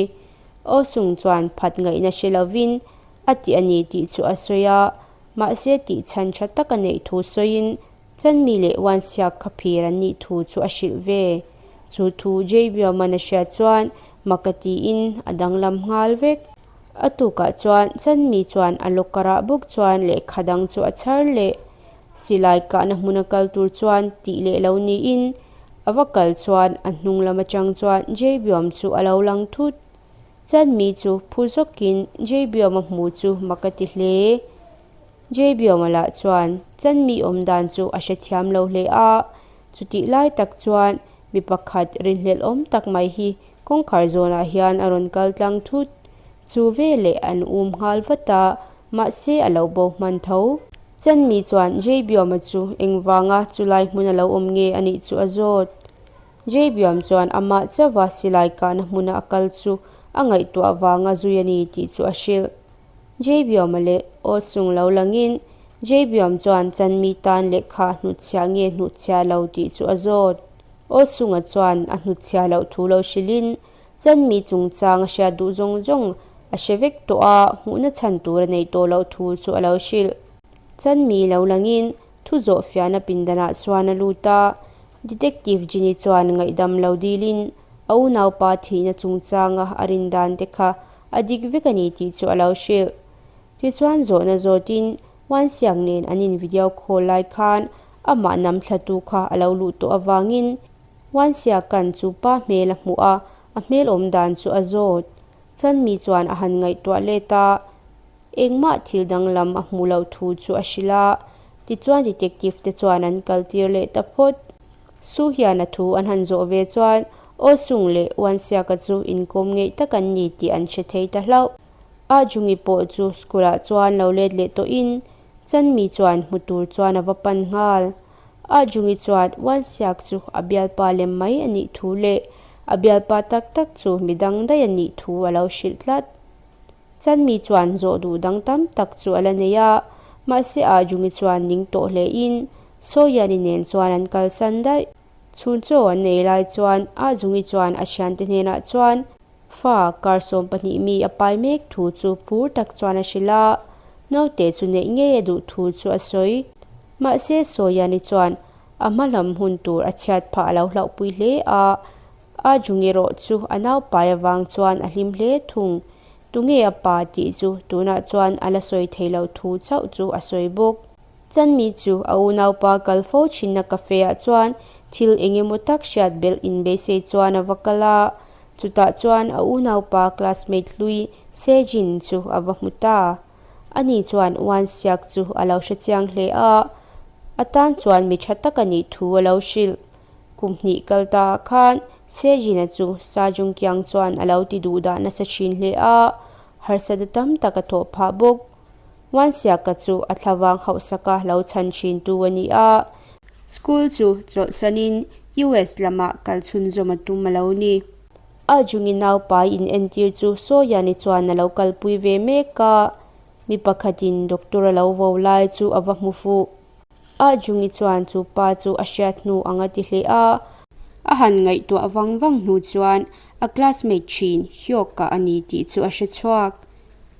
Osung chuan phat ngaihna hre lovin a ti a ni tih chu a sawi a, mahse tih chhan tha tak a neih thu sawiin Chanmi leh Wansiak kha phir an nih thu chu a hrilh ve. Chu thu Jeibiawman a hriat chuan mak a tiin a danglam nghal vek. A tukah chuan Chanmi chuan a locker-ah bawk chuan lehkha dang chu a chhar leh. Silai kahna hmuna kal tur chuan tih leh lo niin a va kal chuan a hnung lam atang chuan Jeibiawm chu a lo lang thut. Chanmi chu phu zawkin Jeibiawm a hmu chu mak a ti hle. Jeibiawma lah chuan Chanmi awm dan chu a hrethiam lo hle a, chutih lai tak chuan mi pakhat rinhlelh awm tak mai hi kawngkhar zawnah hian a rawn kal tlang thut. Chu veleh an um nghal vat a, mahse a lo bo hman tho. Chanmi chuan Jeibiawma chu engvanga chulai hmun a lo awm nge a nih chu a zawt. Jeibiawm chuan amah chauha silai kahna hmuna a kal chu a ngaihtuah vanga zui a ni tih chu a hrilh. Jeibiawma leh aw sung lo langin Jeibiawm chuan Chanmi tan lehkha a hnutchhiah nge hnutchhiah lo tih chu a zawt. Aw sunga chuan a hnutchhiah loh thu lo hrilhin Chanmi chungchang a hriat duh zawng zawng a hre vek tawh a, hmuhna chhan tur a neih tawh loh thu chu a lo hrilh. Chanmi lo langin thu zawh fiahna pindanah chuan a lut a, Detective Ginny chuan ngaihdam lo dilin a unaupa thihna chungchanga a rin dan te kha a dik vek a ni tih chu a lo hrilh. Tichuan zawhna zawtin Wansiang nen an in video call lai khan amah nam thlatu kha a lo luh tawh avangin Wansiaka'n chu pa hmel a hmuh a, a hmel awm dan chu a zawt. Chanmi chuan a han ngaihtuah let a, engmah thil danglam a hmuh loh thu chu a hrilh a, tichuan detective te chuan an kaltir leh ta phawt. Su hian a thu an han zawh ve chuan Aw Sung leh Wansiaka chu inkawm ngeih tak an ni tih an hre thei ta hlauh. A Jungi pawh chu school ah chuan lo let leh tawhin Chanmi chuan hmu tur chuan a va pan nghal. A Jungi chuan Wansiak chu a bialpa lem mai a nih thu leh a bialpa tak tak chu midang daih a nih thu a lo hrilh tlat. Chanmi chuan zawh duh dang tam tak chu a la nei a, mahse a Jungi chuan ning tawh hlein Sawiani nen chuan an kalsan daih. Chhun chaw an nei lai chuan a Jungi chuan a thiante hnenah chuan fa kar 12 mi a pai mek thu chu phur tak chuan a hrilh a, naute chu neih ngei a duh thu chu a sawi. Mahse Sawiani chuan a hma lam hun tur a chhiat phah a lo hlauhpui hle a, A jung erawh chu a naupai avang chuan a hlim hle thung. Tunge a pa tih chu tunah chuan a la sawi thei lo thu chauh chu a sawi bawk. Chanmi chu a unaupa kal fo thinna cafe ah chuan thil eng emaw tak hriat belh inbeisei chuan a va kal a. Chutah chuan a unaupa classmate hlui Sejin chu a va hmu ta. Ani chuan Wansiak chu a lo hrechiang hle a, a tan chuan mi tha tak a nih thu a lo hrilh. Kum hnih kal ta ah khan Sejina chu Sajung Kiang chuan a lo ti duh dah nasa thin hle a, harsatna tam tak a thawh phah bawk. Wansiaka chu a thlavang hauhsaka lo chhan thin tu a ni a. School chu chawlhsanin US lamah kal chhunzawm a tum a lo ni. A jungi naupai in entir chu Sawiani chuan a lo kalpui ve mek a, mi pakhatin doctor a lo vo lai chu a va hmu fuh. A Jungi chuan chu pa chu a hriat hnu ang a ti hle a. A han ngaihtuah vang vang hnu chuan a classmate thin Hyuk-a a ni tih chu a hre chhuak.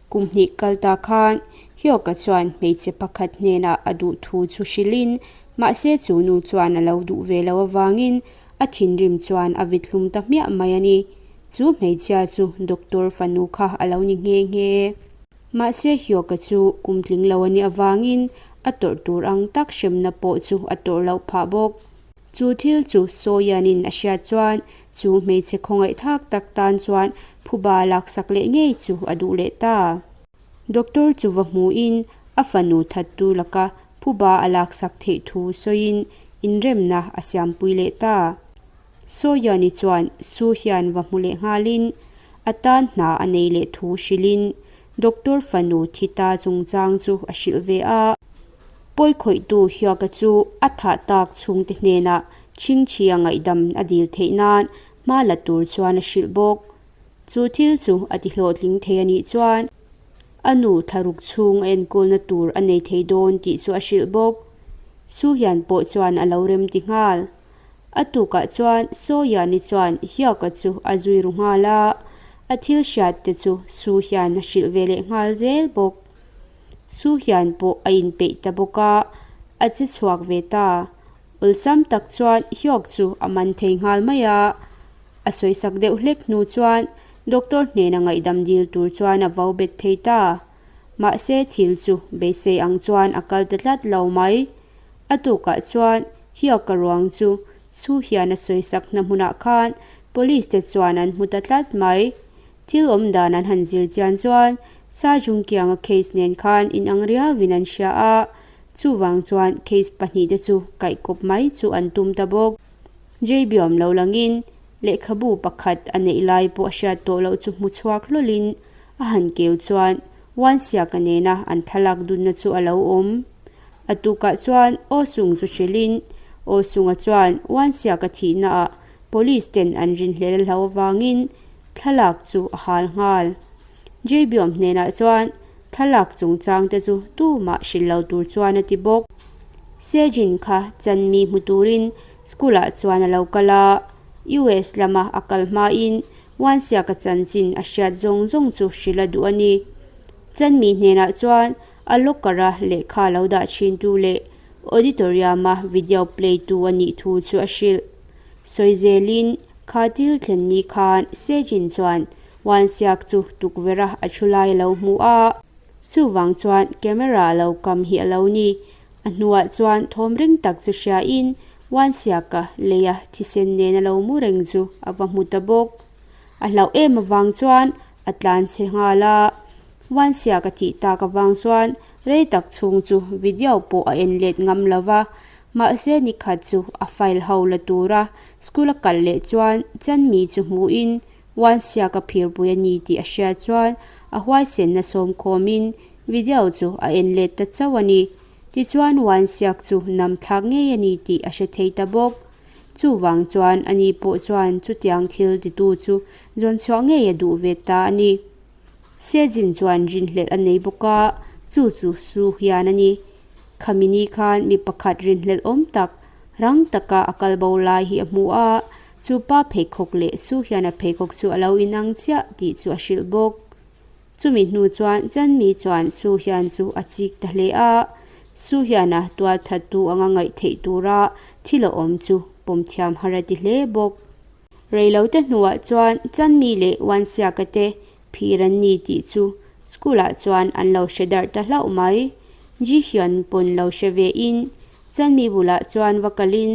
Kum hnih kal ta khan Hyuk-a chuan hmeichhe pakhat hnenah a duh thu chu hrilhin mahse chu nu chuan a lo duh ve lo avangin a thinrim chuan a vithlum ta hmiah mai a ni. Chu hmeichhia chu doctor fanu kha a lo ni nghe nghe. Mahse Hyuk-a chu kum tling lo a nih avangin a tawrh tur ang tak hremna pawh chu a tawrh loh phah bawk. Chu thil chu Sawianin a hriat chuan chu hmeichhe khawngaihthlak tak tan chuan phuba laksak leh ngei chu a duh leh ta. Doctor chu va hmuin a fanu thattu laka phuba a laksak theih thu sawiin inremna a siampui leh ta. Sawiani chuan Su hian va hmu leh nghalin a tan hna a nei leh thu hrilhin Doctor fanu thi ta chungchang chu a hrilh ve a. Pawikhawihtu Hyuaka chu a thah tak chhungte hnenah chhingchhia ngaihdam a dil theih nan hma la tur chuan a hrilh bawk. Chu thil chu a ti hlawhtling thei a nih chuan a nu thlaruk chhung a enkawlna tur a nei thei dawn tih chu a hrilh bawk. Su hian pawh chuan a lo rem ti nghal. A tukah chuan Sawiani chuan Hyuaka chu a zui ru nghal a, a thil hriat te chu Su hian a hrilh ve leh nghal zel bawk. Su hian pawh a inpeih ta bawk a, a che chhuak ve ta. Awlsam tak chuan Hyuk chu a man thei nghal mai a, a sawisak deuh hlek hnu chuan doctor hnena ngaihdam dil tur chuan a vo bet thei ta. Mahse thil chu beisei ang chuan a kal ta tlat lo mai. A tukah chuan Hyuk-a ruang chu Su hian a sawisak hna hmunah khan police te chuan an hmu ta tlat mai. Thil awm dan an han zir chian chuan Sa Jungkianga case nen khan inang riauin an hria a, chuvang chuan case pahnihte chu kaihkawp mai chu an tum ta bawk. Jeibiawm lo langin lehkhabu pakhat a neih lai pawh a hriat tawh loh chu hmu chhuak hlawlin a han keu chuan Wansiaka nena an thlalak dunna chu a lo awm. A tukah chuan Aw Sung chu hrilhin Aw Sunga chuan Wansiaka thihnaah Police ten an rinhlel a hlau avangin thlalak chu a hal nghal. Jeibiawm hnenah chuan thlalak chungchang te chu tumah hrilh lo tur chuan a ti bawk. Sejin kha chanmi hmu turin school ah chuan a lo kal a, US lama a kal hmain Wansiaka chanchin a hriat zawng zawng chu hrilh a duh a ni. Chanmi hnenah chuan a locker a lehkha lo dah thin tu leh auditorium a video play tu a nih thu chu a hrilh. Sawi zelin kha thil thlen ni khan Sejin chuan Wansiak chu tukverh a a thu lai a lo hmu a, chuvang chuan camera a lo kam hi a lo ni. A hnuah chuan thawm ring tak chu hriain Wansiaka leia thisen nen a lo mu reng chu a va hmu ta bawk. A hlauh em avang chuan a tlan chhe nghal a. Wansiaka thih tak avang chuan rei tak chhung chu video pawh a en let ngam lo va, mahse nikhat chu a file ho la tura school a kal leh chuan Chanmi chu hmuhin Wansiak a phirpui a ni tih a hriat chuan a huaisenna sawmkhawmin video chu a en let ta chauh a ni. Tichuan Wansiak chu nam thlak ngei a ni tih a hre thei ta bawk. Chuvang chuan ani pawh chuan chutiang thil titu chu zawn chhuah ngei a duh ve ta a ni. Sejin chuan rinhlelh a nei bawk a, chu chu Su hian a ni. Khami ni khan mi pakhat rinhlelh awm tak rang taka a kal bo lai hi a hmu a, Chu pa pheikhawk leh Su hian a pheikhawk chu a lo inang chiah tih chu a hrilh bawk. Chumi hnu chuan Chanmi chuan Su hian chu a chik ta hle a, Su hian a tual thattu anga ngaih theih tura thil a awm chu pawm thiam har a ti hle bawk. Reilote hnuah chuan Chanmi leh Wansiaka te phir an ni tih chu school ah chuan an lo hre darh ta hlauh mai. Ji Hyun pawn lo hre ve in Chanmi bulah chuan va kalin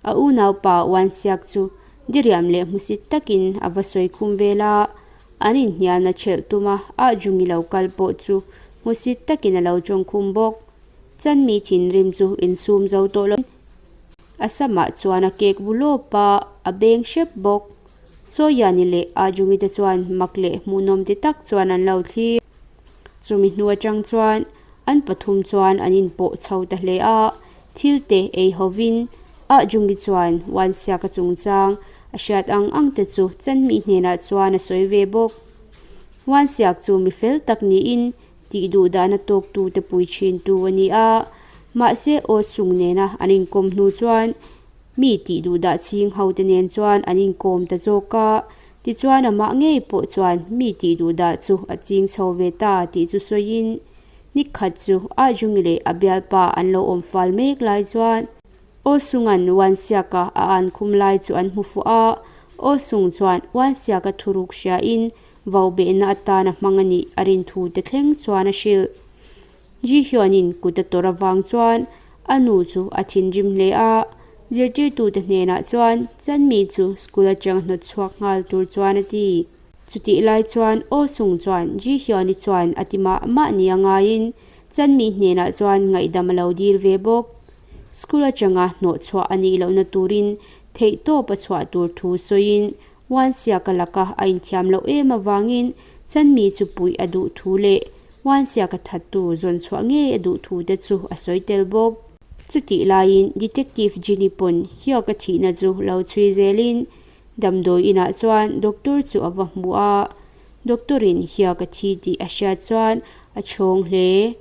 a unaupa Wansiak chu diriam leh hmusit takin a va sawi khum vel a, an inhnialna ṭhelh tuma ah Jungi lo kal pawh chu hmusit takin a lo ṭawng khum bawk. Chanmi thinrim chu insum zo tawh lo. A samah chuan a kek bu lawp a, a beng hrep bawk. Sawiani leh Ajungi te chuan mak leh hmuhnawm ti tak chuan an lo thlir. Chumi hnu atang chuan an pathum chuan an inpawh chho ta hle a, thil te ei hovin Ajungi chuan Wansiaka chungchang a hriat ang ang te chu Chanmi hnenah chuan a sawi ve bawk. Wansiak chu mi fel tak niin tih duh dahna tawktu te pui thintu a ni a, mahse aw sung nena an inkawm hnu chuan mi tih duh dah ching ho te nen chuan an inkawm ta zawk a, tichuan amah ngei pawh chuan mi tih duh dah chu a ching chho ve ta tih chu sawiin nikhat chu Ajungi leh a bialpa an lo awm fal mek lai chuan Aw Sunga'n Wansiaka a an khum lai chu an hmu fuh a, Aw Sung chuan Wansiaka thuruk hriain Vau behna atan a hmang a nih a rin thu te thleng chuan a hrilh. Ji Hyun-in kut a tawrh avang chuan a nu chu a thinrim hle a, zirtirtute hnenah chuan Chanmi chu school atang hnawt chhuak nghal tur chuan a ti. Chutih lai chuan Oh Sung chuan Ji Hyun-i chuan a ti mah mah nia ngaiin Chanmi hnenah chuan ngaihdam a lo dil ve bawk. School atanga hnawhchhuah a nih lohna turin theihtawp a chhuah tur thu sawiin Wansiaka laka a inthiam loh em avangin Chanmi chu puih a duh thu leh Wansiaka thattu zawn chhuah ngei a duh thu te chu a sawi tel bawk. Chutih laiin Detective Ginny pawn Hyuk-a thihna chu lo chhui zelin damdawi inah chuan doctor chu a va hmu a, doctor in Hyuk-a thi tih a hriat chuan a chhawng hle.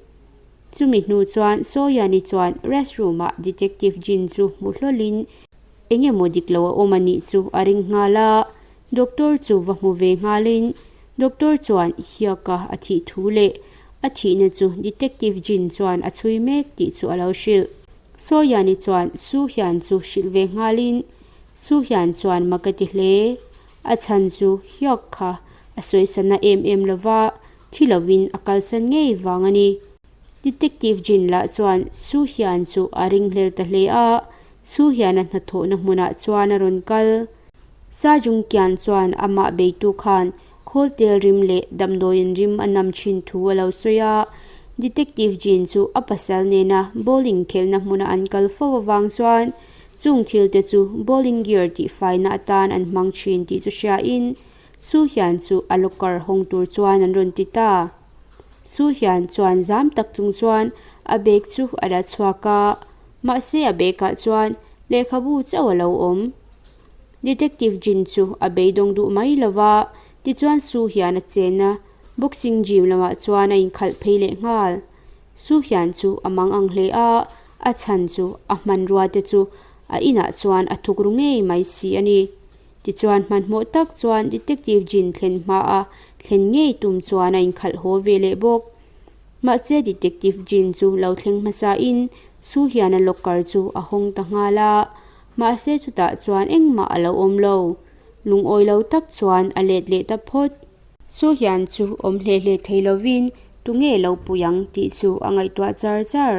Chumi hnu chuan Soyani chuan restroom ah Detective Jin chu hmu hlawlin eng emaw dik lo a awm a nih chu a ring nghal a, doctor chu va hmu ve nghalin doctor chuan Hyuk-a a thih thu leh a thihna chu Detective Jin chuan a chhui mek tih chu a lo hrilh. Soyani chuan Su Hyun chu hrilh ve nghalin Su Hyun chuan mak a ti hle. A chhan chu Hyuk kha a sawisana em em lova, Thi lovin a kalsan ngei vang a ni. Detective Jin lah chuan Su Hian chu a ringhlel ta hle a, Su Hian a hnathawhna hmunah chuan a rawn kal. Sa Jung Kian chuan amah beitu khan khawltel rim leh damdawiin rim a nam thin thu a lo sawi a, Detective Jin chu a pasal nena bowling khelhna hmuna an kal fo avang chuan chung thil te chu bowling gear tihfaina atan an hmang thin tih chu hriain Su hian chu a locker hawng tur chuan an rawn ti ta. Su hian chuan zam tak chung chuan a bag chu a la chhuak a, mahse a bag ah chuan lehkhabu chauh a lo awm. Detective Jin chu a beidawng duh mai lo va, tichuan Su hian a chen a, boxing gym lamah chuan a inkhalh phei leh nghal. Su hian chu a mang ang hle a, a chhan chu a hmanrua te chu a inah chuan a thuk ru ngei mai si a ni. Tichuan hmanhmawh tak chuan Detective Jin thlen hmaa thlen ngei tum chuan a inkhalh haw ve leh bawk. Mahse Detective Jin chu lo thleng hmasain Su hian a locker chu a hawng ta nghal a, mahse chutah chuan engmah a lo awm lo. Lungawi lo tak chuan a let leh ta phawt. Su hian chu awm hle hle thei lovin tunge lo pui ang tih chu a ngaihtuah char char.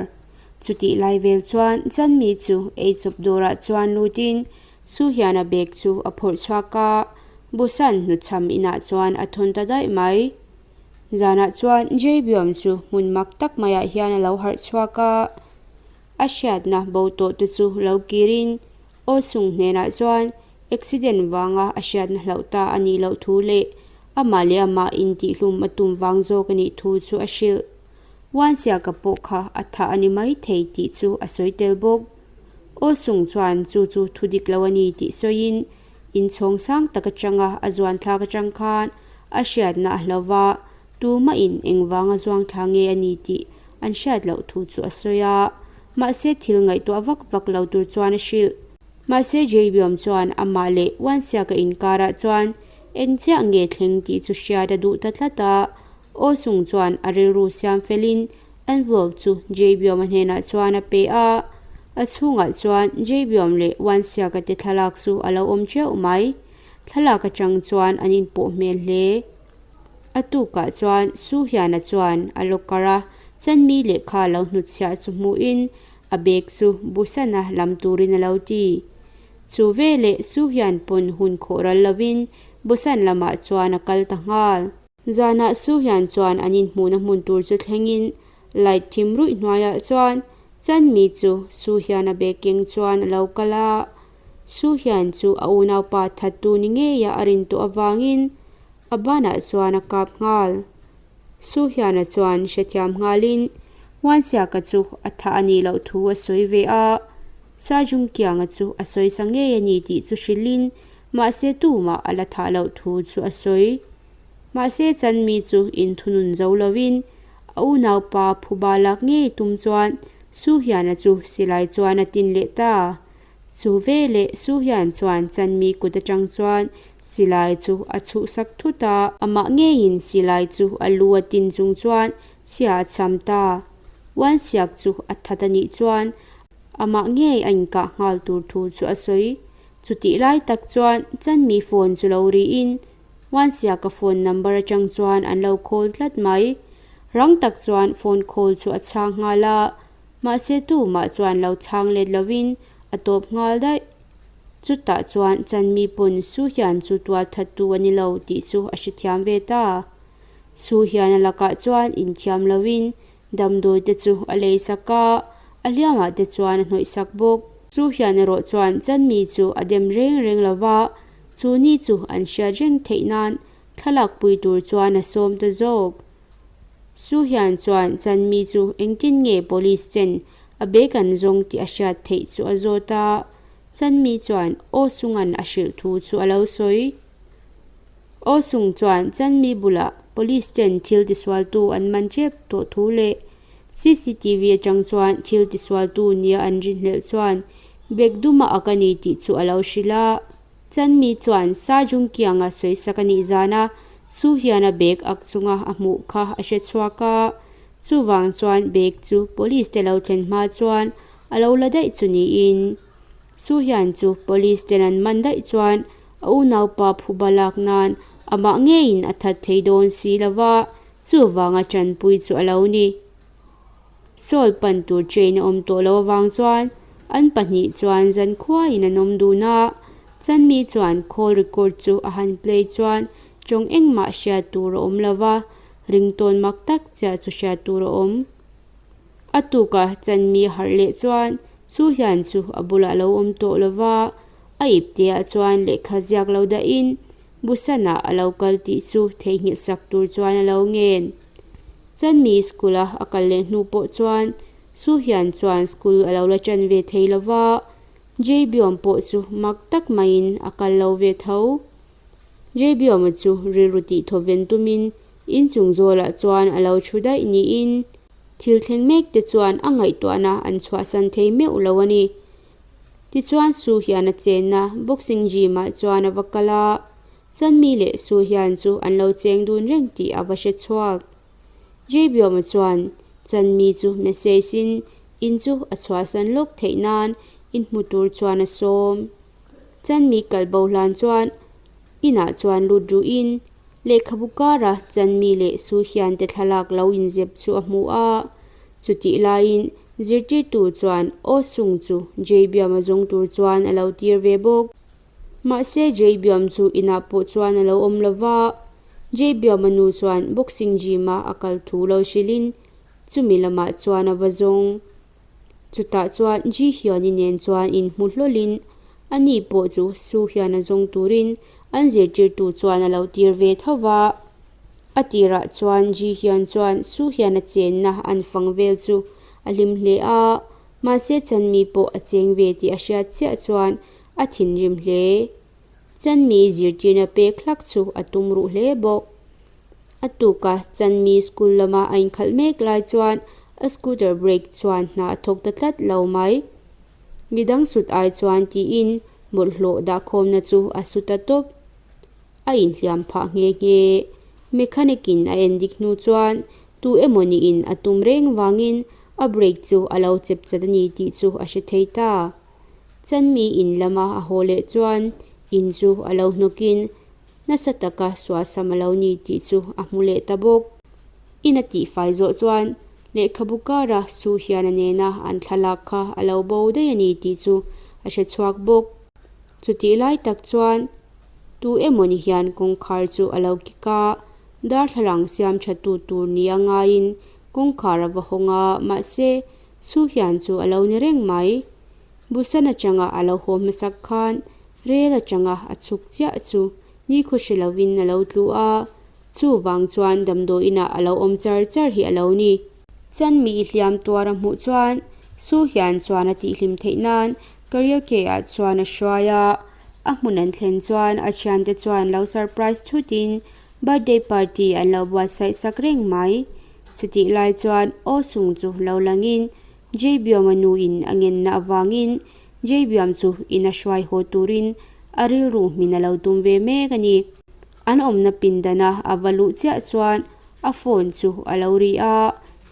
Chutih lai vel chuan Chanmi chu eichawp dawrah chuan lutin Su hian a bag chu a phawrh chhuak a, Busan hnuchham inah chuan a thawn ta daih mai. Zanah chuan Jaybiawm chu hmun mak tak maiah hian a lo harh chhuak a, a hriatna bo tawh te chu lo kirin Aw Sung hnenah chuan accident vanga a hriatna hlauh ta a nih loh thu leh amah leh amah intihhlum a tum vang zawk a nih thu chu a hrilh. Uansiaka pawh kha a thah a ni mai thei tih chu a sawi tel bawk. Aw Sung chuan chu chu thu dik lo a ni tih sawiin inchhawng sang tak atanga a zuan thlak atang khan a hriatna a hlo va, tumahin engvanga zuang thla nge a ni tih an hriat loh thu chu a sawi a, mahse thil ngaihtuah vak vak lo tur chuan a hrilh. Mahse Jaybiawm chuan amah leh Uansiaka inkarah chuan eng chiah nge thleng tih chu hriat a duh ta tlat a, Aw Sung chuan a rilru siam felin envelope chu Jaybiawma hnenah chuan a pe a, a chhungah chuan Jaybiawm leh Wansiaka te thlalak chu a lo awm teuh mai. Thlalak atang chuan an inpawh hmel hle. A tukah chuan Su Hiana chuan a locker a chanmi lehkha lo hnutchhiah chu hmuhin a bag chu Busana lam turin a lo ti. Chu veleh Su Hian pawn hun khawh ral lovin Busan lamah chuan a kal ta nghal. Zanah Su hian chuan an inhmuhna hmun tur chu thlengin light thim ruih hnuaiah chuan Chanmi chu Su hian a bag keng chuan a lo kal a. Su hian chu a unaupa thattu ni ngeia a rin tawh avangin a banah chuan a kap nghal. Su hiana chuan hrethiam nghalin Huansiaka chu a thah a nih loh thu a sawi ve a. Sa Jungkianga chu a sawisa ngei a ni tih chu hrilhin mahse tumah a la thah loh thu chu a sawi. Mahse Chanmi chu inthunun zo lovin a unaupa phuba lak ngei tum chuan Su Hiana chu silai chuan a tin leh ta. Chu veleh Su Hian chuan Chanmi kut atang chuan silai chu a chhuhsak thut a. Amah ngeiin silai chu a lu a tin chung chuan chhia a cham ta. Uansiak chu a that a nih chuan amah ngei a inkah nghal tur thu chu a sawi. Chutih lai tak chuan Chanmi phone chu lo riin Uansiaka phone number atang chuan an lo call tlat mai. Rang tak chuan phone call chu a chhang nghal a, mahse tumah chuan lo chhang let lovin a tawp nghal daih. Chutah chuan Chanmi pawn Su hian chu tual thattu a ni lo tih chu a hrethiam ve ta. Su hian a lakah chuan inthiam loin damdawi te chu a lei sak a, a hliamah te chuan a hnawih sak bawk. Su hian erawh chuan Chanmi chu a dem reng reng lo va, chu ni chu an hriat reng theih nan thlalak pui tur chuan a sawm ta zawk. Su hian chuan Chanmi chu engtin nge police chen a bag an zawng tih a hriat theih chu a zawt a, Chanmi chuan Aw Sunga'n a hrilh thu chu a lo sawi. Aw Sung chuan Chanmi bulah police ten thil tisualtu an man tep tawh thu leh CCTV atang chuan thil tisualtu nia an rinhlelh chuan bag duma ak a ni tih chu a lo hrilh a. Chanmi chuan Sa Jungkianga sawisak a nih zana Su hian a bag ak chunga a hmuh kha a hre chhuak a. Chuvang chuan bag chu police te lo thlen hma chuan a lo la daih chu niin Su hian chu police ten an man daih chuan a unaupa phuba lak nan amah ngeiin a that thei dawn si lo va, chuvanga tanpui chu a lo ni. Saul pan tur train a awm tawh lo avang chuan an pahnih chuan zankhuain an awm dun a, Chanmi chuan call record chu a han play chuan tawng engmah hriat tur a awm lo va, ringtawn mak tak chiah chu hriat tur a awm. A tuka Chanmi harh leh chuan Su hian chu a bulah lo awm tawh lo va, a ipteah chuan lehkha ziak lo dahin Busan-ah a lo kal tih chu theihnghilh sak tur chuan a lo ngen. Chanmi school-a a kal leh hnu pawh chuan Su hian chuan school a lo la ṭan ve thei lo va, Jaybiawm pawh chu mak tak maiin a kal lo ve tho. Jaybiawma chu rilru tih thawven tumin inchung zawlah chuan a lo ṭhu daih niin thil thleng mek te chuan a ngaihtuahna an chhuahsan thei meuh lo a ni. Tichuan Su hian a chenna boxing gym ah chuan a va kal a, Chanmi leh Su hian chu an lo cheng dun reng tih a va hre chhuak. Jaybiawma chuan Chanmi chu message in in chu a chhuahsan lawk theih nan inhmu tur chuan a sawm. Chanmi kal bo hlan chuan inah chuan lut ruhin lehkhabu kara Chanmi leh Su hian te thlalak lo inzep chu a hmu a. Chutih laiin zirtirtu chuan Aw Sung chu Jaybiama zawng tur chuan a lo tir ve bawk. Mahse Jaybiam chu inah pawh chuan a lo awm lo va, Jaybiama nu chuan boxing gym-a a kal thu lo hrilhin chumi lamah chuan a va zawng. Chutah chuan Ji Hyun-i nen chuan inhmu hlawlhin ani pawh chu Su hian a zawng turin an zirtirtu chuan a lo tir ve tho va. A tirah chuan Ji Hyun chuan Su hian a chenna an fang vel chu a hlim hle a, mahse Chanmi pawh a cheng ve tih a hriat chiah chuan a thinrim hle. Chanmi zirtirna pek hlak chu a tum ruh hle bawk. A tuka Chanmi school lama a inkhalh mek lai chuan a scooter brake chuan hna a thawk ta tlat lo mai. Midang sut ai chuan tiin bawlhhlawh dahkhawmna chu a su ta tawp. A inhliam phah nghe nghe. Mechanic in a en dik hnu chuan tu emaw niin a tum reng vangin a brake chu a lo chep chat a ni tih chu a hre thei ta. Chanmi in lama a haw leh chuan in chu a lo hnawkin nasa taka sualsam a lo ni tih chu a hmu leh ta bawk. In a tihfai zawh chuan lehkhabu kara Su hian a nena an thlalak kha a lo bo daih a ni tih chu a hre chhuak bawk. Chutih lai tak chuan tu emawni hian kawngkhar chu a lo kik a, darthlalang siam tha tu tur nia ngaiin kawngkhar a va hawng a, mahse Su hian chu a lo ni reng mai. Busan atanga a lo haw hmasak khan rel atanga a chhuk chiah chu nikhaw hre lovin a lo tlu a, chuvang chuan damdawiinah a lo awm char char hi a lo ni. Chanmi i hliam tuar a hmuh chuan Su hian chuan a tihhlim theih nan karaoke ah chuan a hruai a, a hmun an thlen chuan a thiante chuan lo surprise thutin birthday party an lo buatsaih sak reng mai. Chutih lai chuan Aw Sung chu lo langin Jaybiawma nuin a ngenna avangin Jaybiawm chu ina hruai haw turin a rilru hmin a lo tum ve mek a ni. An awmna pindana a va luh chiah chuan a phone chu a lo ri a,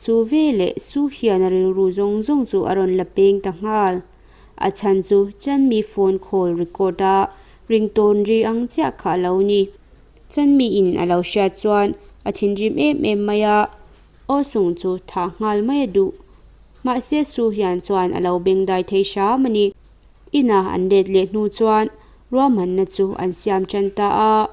chu veleh Su hian a rilru zawng zawng chu a rawn la peng ta nghal. A chhan chu Chanmi phone call record a ringtone ri ang chiah kha a lo ni. Chanmi in a lo hriat chuan a thinrim em em mai a, Aw Sung chu thah nghal mai a duh. Mahse Su hian chuan a lo bengdai thei hram a ni. Ina an let leh hnu chuan ruahmanna chu an siam tan ta a.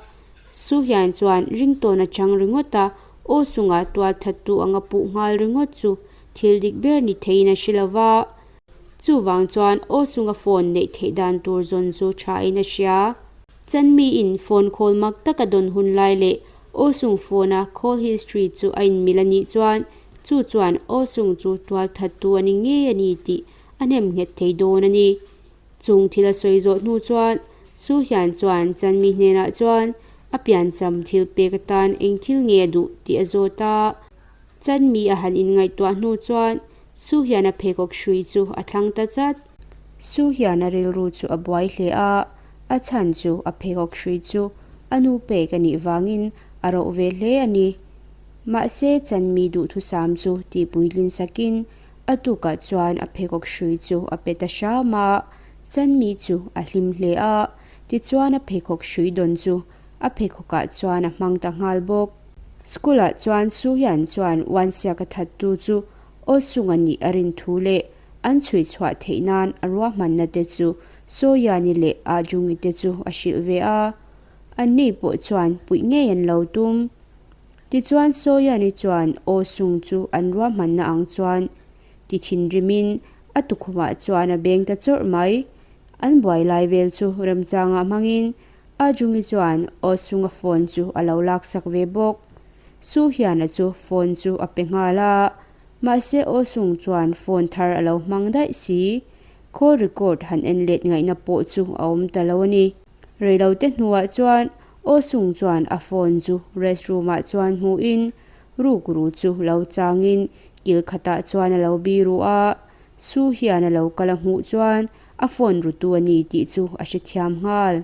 Su hian chuan ringtawn atang ringawt a aw chunga tual thattu anga puh nghal ringawt chu thil dik ber ni theiin a hre lo va. Chuvang chuan aw chunga phone neih theih dan tur zawn chu thain a hria. Chanmiin phone call mak taka dawn hun lai leh aw chung phone a call history chu a inmil a nih chuan chu chuan aw chung chu tual thattu a ni ngei a ni tih a hnem nghet thei dawn a ni. Chung thil a sawi zawh hnu chuan Su hian chuan Chanmi hnenah chuan a piancham thil pek atan eng thil nge a duh tih a zawt a. Chanmi a han inngaihtuah hnu chuan Su hian a pheikhawk hrui chu a thlang ta chat. Su hian a rilru chu a buai hle a, a chhan chu a pheikhawk hrui chu a nu pek a nih vangin a roh ve hle a ni. Mahse Chanmi duhthusam chu tihpuitlin sakin A tukah chuan a pheikhawk hrui chu a pe ta hram a, Chanmi chu a hlim hle a, tichuan a pheikhawk hrui dawn chu a pheikhawkah chuan a hmang ta nghal bawk. School-ah chuan Su Hian chuan Uansiaka thattu chu aw sunga nih a rin thu leh an chhui chhuah theih nan a ruahmanna te chu Sawiani leh Ah Jungi te chu a hrilh ve a, anni pawh chuan puih ngei an lo tum. Tichuan Sawiani chuan aw sung chu an ruahmanna ang chuan ti thinrimin a tukhumah chuan a beng ta chawrh mai. An buai lai vel chu remchangah hmangin A Jungi chuan aw sunga phone chu a lo laksak ve bawk. Su hiana chu phone chu a pe nghal a, mahse aw sung chuan phone thar a lo hmang daih si. Call record han en let ngaihna pawh chu a awm ta lo a ni. Reilote hnuah chuan Aw Sung chuan a phone chu restroom ah chuan hmuhin rukru chu lo changin kil khatah chuan a lo biru a, Su hian a lo kal a hmuh chuan a phone rutu a ni tih chu a hrethiam nghal.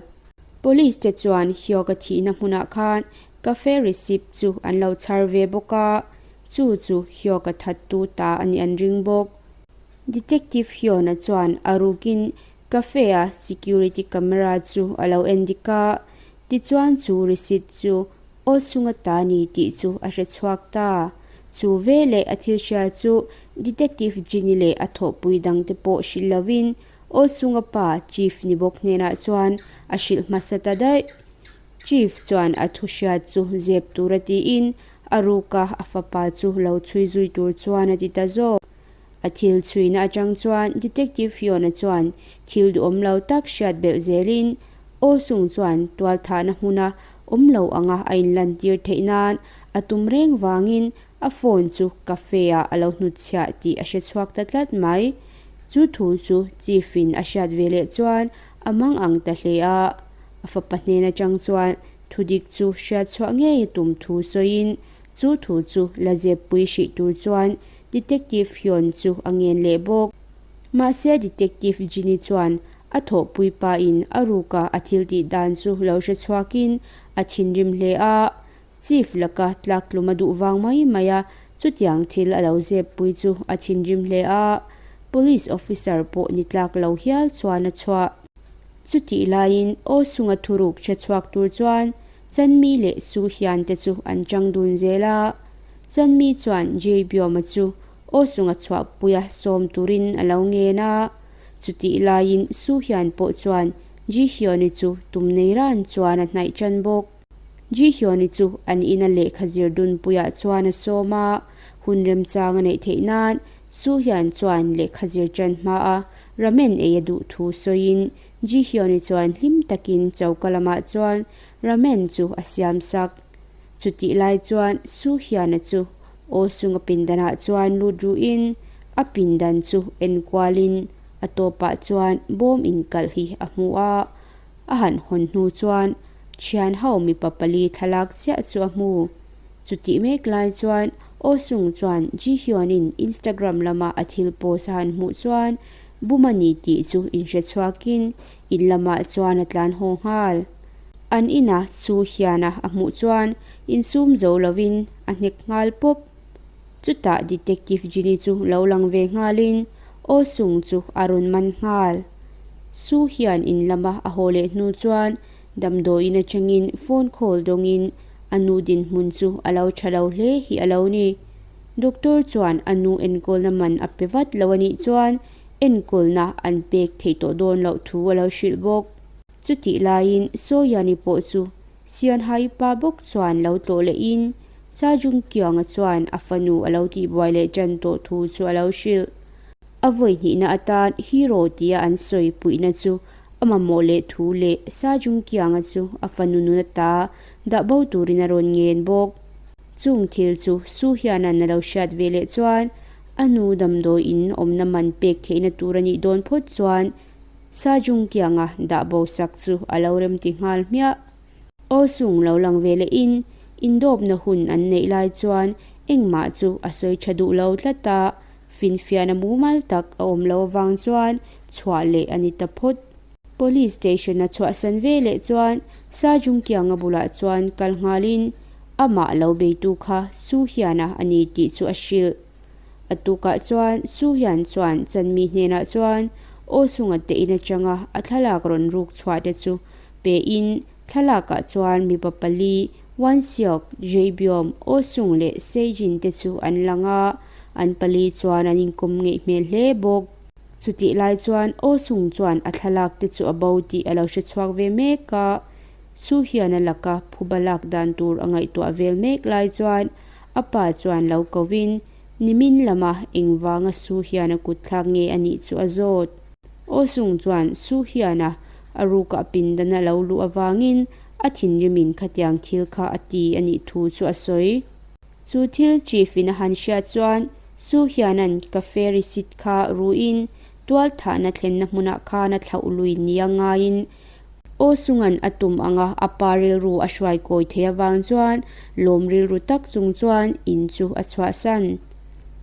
Police te chuan Hyuk-a thihna hmunah khan cafe receipt chu an lo chhar ve bawk a, chu chu Hyuk-a thattu ta a nih an ring bawk. Detective Hyun-a chuan a rukin Cafe-a security camera chu a lo en dik a, tichuan chu receipt chu aw chunga ta ni tih chu a hre chhuak ta. Chu veleh a thil hria chu Detective Ginny leh a thawhpui dangte pawh hrilh lovin aw chunga pa Chief ni bawk hnenah chuan a hrilh hmasa ta daih. Chief chuan a thu hriat chu zep tura tiin a ruka a fapa chu lo chhui zui tur chuan a ti ta zawk. A thil chhuina atang chuan Detective Fiona chuan thil duhawm lo tak hriat belh zelin Aw Sung chuan tualthahna hmuna awm lo anga a inlantir theih nan a tum reng vangin a phone chu cafe ah a lo hnutchhiah tih a hre chhuak ta tlat mai. Chu thu chu Chief in a hriat ve leh chuan a mang ang ta hle a. A fapa hnen atang chuan thudik chu hriat chhuah ngei a tum thu sawiin chu thu chu la zep pui hrih tur chuan Detective Hyun chu a ngen leh bawk. Mahse Detective Jinny chuan a thawhpui pa in a ruka a thil tih dan chu lo hre chhuakin a thinrim hle a. Chief laka tlak tlum a duh vang mai mai a, chutiang thil a lo zep pui chu a thinrim hle a. Police officer pawh ni tlak lo hial chuan a chhuah. Chutih laiin aw sunga thuruk hre chhuak tur chuan Chanmi leh Su Hian te chu an chang dun zel a. Chanmi chuan Jay Biawma chu aw sunga chhuahpuia sawm turin a lo ngen a. Chutih laiin Su Hian pawh chuan Ji Hyun-i chu tum nei ran chuan a hnaih tan bawk. Ji Hyun-i chu an ina lehkha zir dunpuiah chuan a sawm a, hun remchang a neih theih nan Su Hian chuan lehkha zir tan hmaa ramen ei a duh thu sawiin Ji Hyun-i chuan hlim takin choka lamah chuan ramen chu a siam sak. Chutih lai chuan Su Hian-a chu aw sunga pindanah chuan lut ruhin a pindan chu enkualin a tawpah chuan bawm inkalh hi a hmu a. A han hawn hnu chuan thian ho mipa pali thlalak chiah chu a hmu. Chutih mek lai chuan Aw Sung chuan Ji Hyun-in Instagram lama a thil post a han hmuh chuan bum a ni tih chu inhre chhuakin in lamah chuan a tlan haw nghal. An ina Su Hian-a a hmuh chuan insum zo lovin a hnek nghal pawp. Chutah Detective Jinny chu lo lang ve nghalin Aw Sung chu a rawn man nghal. Su hian in lama a haw leh hnu chuan damdawiin atangin phone call dawngin a nu dinhmun chu a lo tha lo hle hi a lo ni. Doctor chuan a nu enkawlna man a pe vat lo a nih chuan enkawlna an pek theih tawh dawn loh thu a lo hrilh bawk. Chutih laiin Sawiani pawh chu Sianhai pa bawk chuan lo tlawh lehin Sajungkianga chuan a fanu a lo tihbuai leh ṭan tawh thu chu a lo hrilh. A vawi hnihna atan Hero tia an sawi puihna chu a mamawh leh thu leh Sajungkianga chu a fanu nuna ta dah bo turin a rawn ngen bawk. Chung thil chu Su hianan a lo hriat ve leh chuan a nu damdawi in awmna man pek theihna tur a nih dawn phawt chuan Sajungkianga dah bo sak chu a lo remti nghal hmiah. Aw sung lo lang ve leh in, indawpna hun an neih lai chuan engmah chu a sawi tha duh lo tlat a, finfiahna mumal tak a awm lo avang chuan chhuah leh a ni ta phawt. Police station a chhuahsan ve leh chuan Sajungkianga bulah chuan kal nghalin amah lo beitu kha Su hiana a ni tih chu a hrilh. A tukah chuan Su hian chuan Chanmi hnenah chuan Aw sunga te in atanga a thlalak rawn ruk chhuah te chu Pe in thlalakah chuan mipa pali, Wanseok, Jaebeom, Osung leh Sejin te chu an lang a, an pali chuan an inkawm ngeih hmel hle bawk. Chutih lai chuan Osung chuan a thlalak te chu a bo tih a lo hre chhuak ve mek a, Su hian a laka phuba lak dan tur a ngaihtuah vel mek lai chuan a pa chuan lo kovin nimin lama engvanga Su hian a kut thlak nge a nih chu a zawt. Osung chuan Su hian a a rukah pindan a lo luh avangin a thinrimin khatiang thil kha a ti a nih thu chu a sawi. Chu thil Chief in a han hriat chuan Su hianan cafe receipt kha ruin tual thahna thlenna hmunah khan a thlauh lui nia ngaiin Osungan a tum anga a pa rilru a hruai kawi thei avang chuan lawm rilru tak chung chuan in chu a chhuahsan.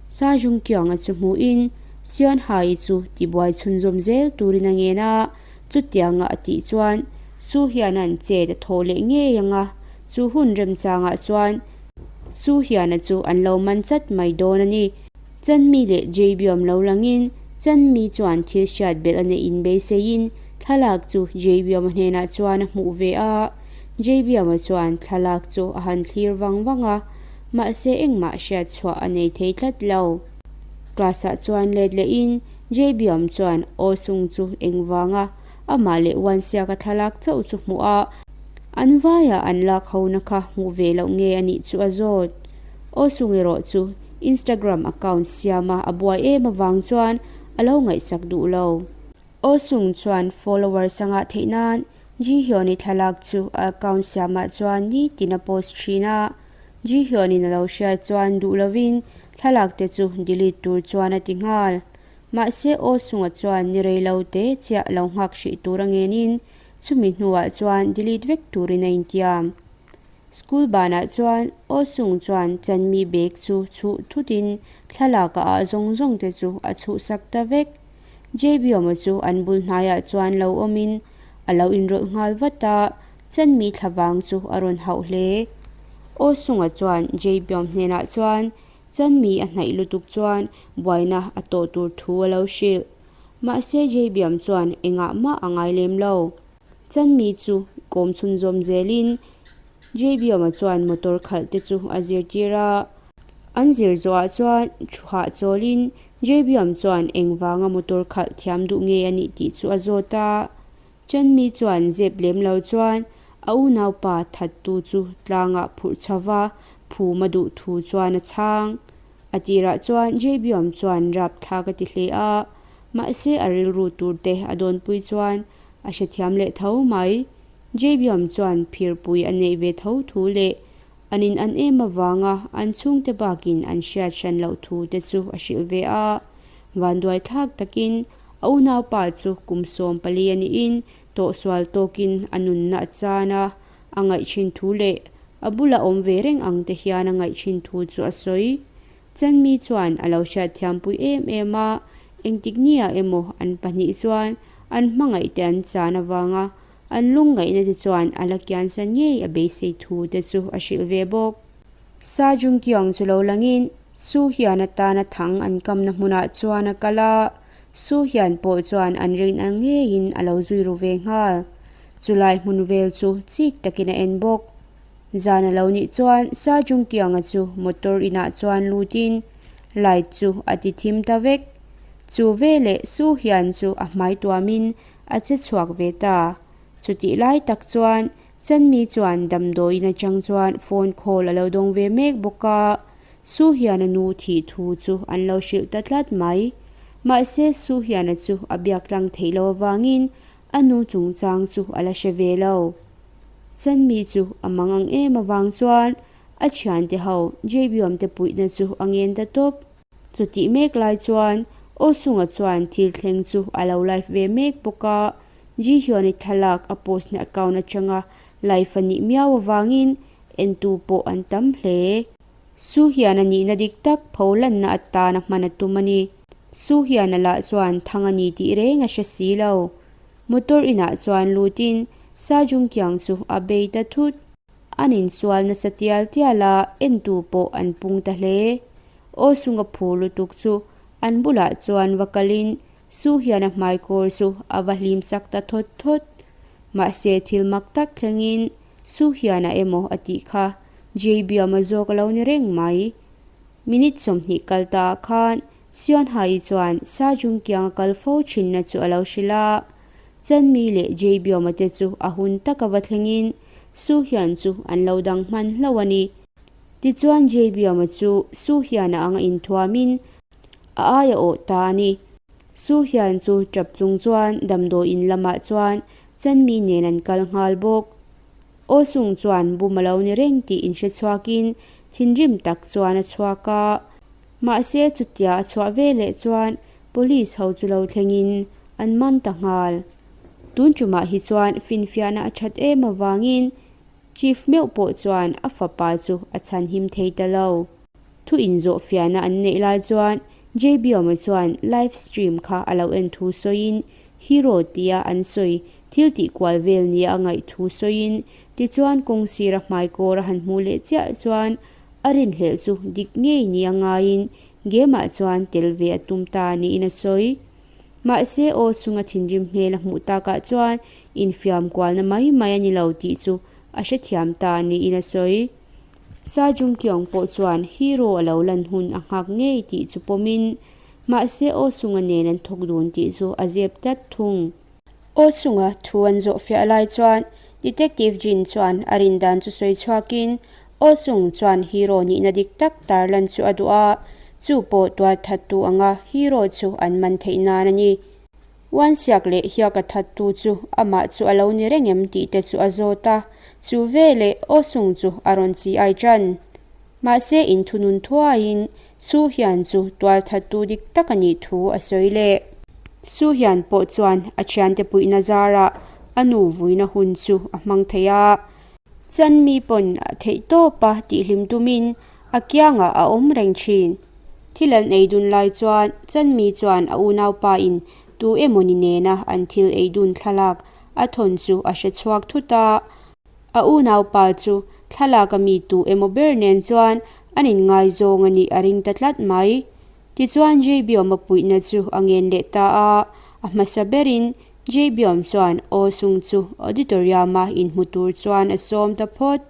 Sa Jungkyang-a chu hmuhin Seonha-i chu tibuai chhunzawm zel turin a ngen a, chutianga a tih chuan Su hian-a'n chet a thawh leh ngei ang a, chu hun remchangah chuan Su hian-a chu an lo man chat mai dawn a ni. Chanmi leh Jeibiawm lo langin Chanmi chuan thil hriat belh a neih inbeiseiin thlalak chu Jeibiawma hnenah chuan a hmuh ve a, Jeibiawma chuan thlalak chu a han thlir vang vang a, Mahse engmah hriat chhuah a nei thei tlat lo. Class ah chuan let lehin JBM chuan aw sung chu engvanga amah leh Wansiaka thlalak chauh chu hmuh a, an vaia an lak hona kha hmuh ve loh nge a nih chu a zawt. Aw sung erawh chu Instagram account siama a buai em avang chuan a lo ngaihsak duh lo. Aw sung chuan followers a ngah theih nan Ji Hyun-i thlalak chu a account siamah chuan nitin a post thin a. Ji Hyun-in a lo hriat chuan duh lovin thlalak te chu delete tur chuan a ti nghal. Mahse Aw Sung-a chuan ni rei lo te chiah lo nghak hrih tur a ngenin chumi hnuah chuan delete vek turin a intiam. School banah chuan Aw Sung chuan Chanmi bag chu chhuh thutin thlalak a ah zawng zawng te chu a chhuhsak ta vek. JBiawma chu an bul hnaiah chuan lo awmin a lo inrawlh nghal vat a, Chanmi thlavang chu a rawn hauh hle. Aw Sunga chuan JBiawm hnenah chuan Chanmi a hnaih lutuk chuan buaina a tawh tur thu a lo hrilh. Mahse JBiawm chuan engah mah a ngai lem lo. Chanmi chu kawm chhunzawm zelin JBiawma chuan motor khalh te chu a zirtir a. An zir zawhah chuan thuhah chawlin JBM chuan engvanga motor khalh thiam duh nge a nih tih chu a zawt a. Chanmi chuan zep lem lo chuan a unaupa thattu chu tlangah phurh chho va, phum a duh thu chuan a chhang. A tirah chuan JBM chuan rap thlak a ti hle a, mahse a rilru tur te a dawnpui chuan a hrethiam leh tho mai. JBM chuan phirpui a neih ve tho thu leh An in an em avanga an chhungte bakin an hriat hran loh thu te chu a hrilh ve a. Vanduai thlak takin a unaupa chu kum 14 a niin tawhsual tawkin a nunna a chan a, a ngaihchhin thu leh a bula awm ve reng ang te hian a ngaihchhin thu chu a sawi. Chanmi chuan a lo hriatthiampui em em a, engtik nia emaw an pahnih chuan an hmangaih te an chan avanga An lungngaihna te chuan a la kiansan ngei a beisei thu te chu a hrilh ve bawk. Sa Jungkyung chu lo langin Su hian atana thang an kamna hmunah chuan a kal a, Su hian pawh chuan an rin ang ngeiin a lo zui ru ve nghal. Chulai hmun vel chu chik takin a en bawk. Zan a lo nih chuan Sa Jungkyung-a chu motor inah chuan lutin light chu a ti thim ta vek. Chu veleh Su hian chu a hmai tuamin a che chhuak ve ta. Chutih lai tak chuan Chanmi chuan damdawiin atang chuan phone call a lo dawng ve mek bawk a. Su hian a nu thih thu chu an lo hrilh ta tlat mai. Mahse Su hian a chu a biak tlang theih lo avangin a nu chungchang chu a la hre ve lo. Chanmi chu a mang ang em avang chuan a thiante ho JBawm te puihna chu a ngen ta tawp. Chutih mek lai chuan Aw Sunga chuan thil thleng chu a lo live ve mek bawk a, Ji Hyun-i thlalak a post na account atanga live a nih miau avangin entu pawh an tam hle. Su hian a nihna dik tak pho lanna atana hman a tum a ni. Su hian a lah chuan thang a ni tih reng a hre si lo. Motor inah chuan lutin Sa Jung Kyung chu a bei ta thut. An insual nasa tial tial a, entu pawh an pung ta hle. Aw sunga phur lutuk chu an bulah chuan va kalin Su hian a hmaikawr chu a va hlim sak ta thawt thawt. Mahse thil mak tak thlengin Su hian a emaw a tih kha JBM-a zawk a lo ni reng mai. Minute 20 kal ta ah khan Sion Hai-i chuan Sa Jung Kiang a kal fo thinna chu a lo hrilh a. Chanmi leh JBM-a te chu a hun taka va thlengin Su hian chu an lo dang hman hlauh a ni. Tichuan JBM-a chu Su hian a anga inthuamin a aia awh ta a ni. Su hian chu tap chung chuan damdawiin lamah chuan Chanmi nen an kal nghal bawk. Aw Sung chuan bum a lo ni reng tih inhre chhuakin thinrim tak chuan a chhuak a. Mahse chutia a chhuah veleh chuan Police ho chu lo thlengin an man ta nghal. Tun tumah hi chuan finfiahna a that em avangin Chief meuh pawh chuan a fapa chu a chhanhim thei ta lo. Thu inzawh fiahna an neih lai chuan JBawma chuan live stream kha a lo en thu sawiin hero tia an sawi thil tih kual vel nia a ngaih thu sawiin tichuan kawng sira hmaikawr a han hmuh leh chiah chuan a rinhlelh chu dik ngei nia ngaiin game ah chuan tel ve a tum ta niin a sawi. Mahse aw chunga thinrim hmel a hmuh takah chuan infiam kualna mai mai a ni lo tih chu a hrethiam ta niin a sawi. Sa Jung Kyung pawh chuan hero a lo lan hun a nghak ngei tih chu pawmin mahse aw chunga nen an thawk dun tih chu a zep tlat thung. Aw chunga thu an zawh fiah lai chuan Detective Jin chuan a rin dan chu sawi chhuakin Aw Sung chuan hero nihna dik tak tarlan chu a duh a, chu pawh tual thattu anga hero chu an man theih nan a ni. Uansiak leh hiaka thattu chu amah chu a lo ni reng em tih te chu a zawt a, chu veleh Aw Sung chu a rawn chi ai tan. Mahse inthunun thuaiin Su hian chu tual thattu dik tak a nih thu a sawi leh. Su hian pawh chuan a thiante puihna zarah a nu vuina hun chu a hmang thei a. Chanmi pawn a theih tawp a tihhlim tumin a kiangah a awm reng thin. Thil an ei dun lai chuan Chanmi chuan a unaupa in tu emawni nena an thil ei dun thlalak a thawn chu a hre chhuak thut a. A unaupa chu thlalak a mi tu emaw ber nen chuan an inngaizawng a nih a ring ta tlat mai. Tichuan JBawm a puihna chu a ngen leh ta a, a hmasa berin JBawm chuan Aw Sung chu auditorium-a inhmu tur chuan a sawm ta phawt.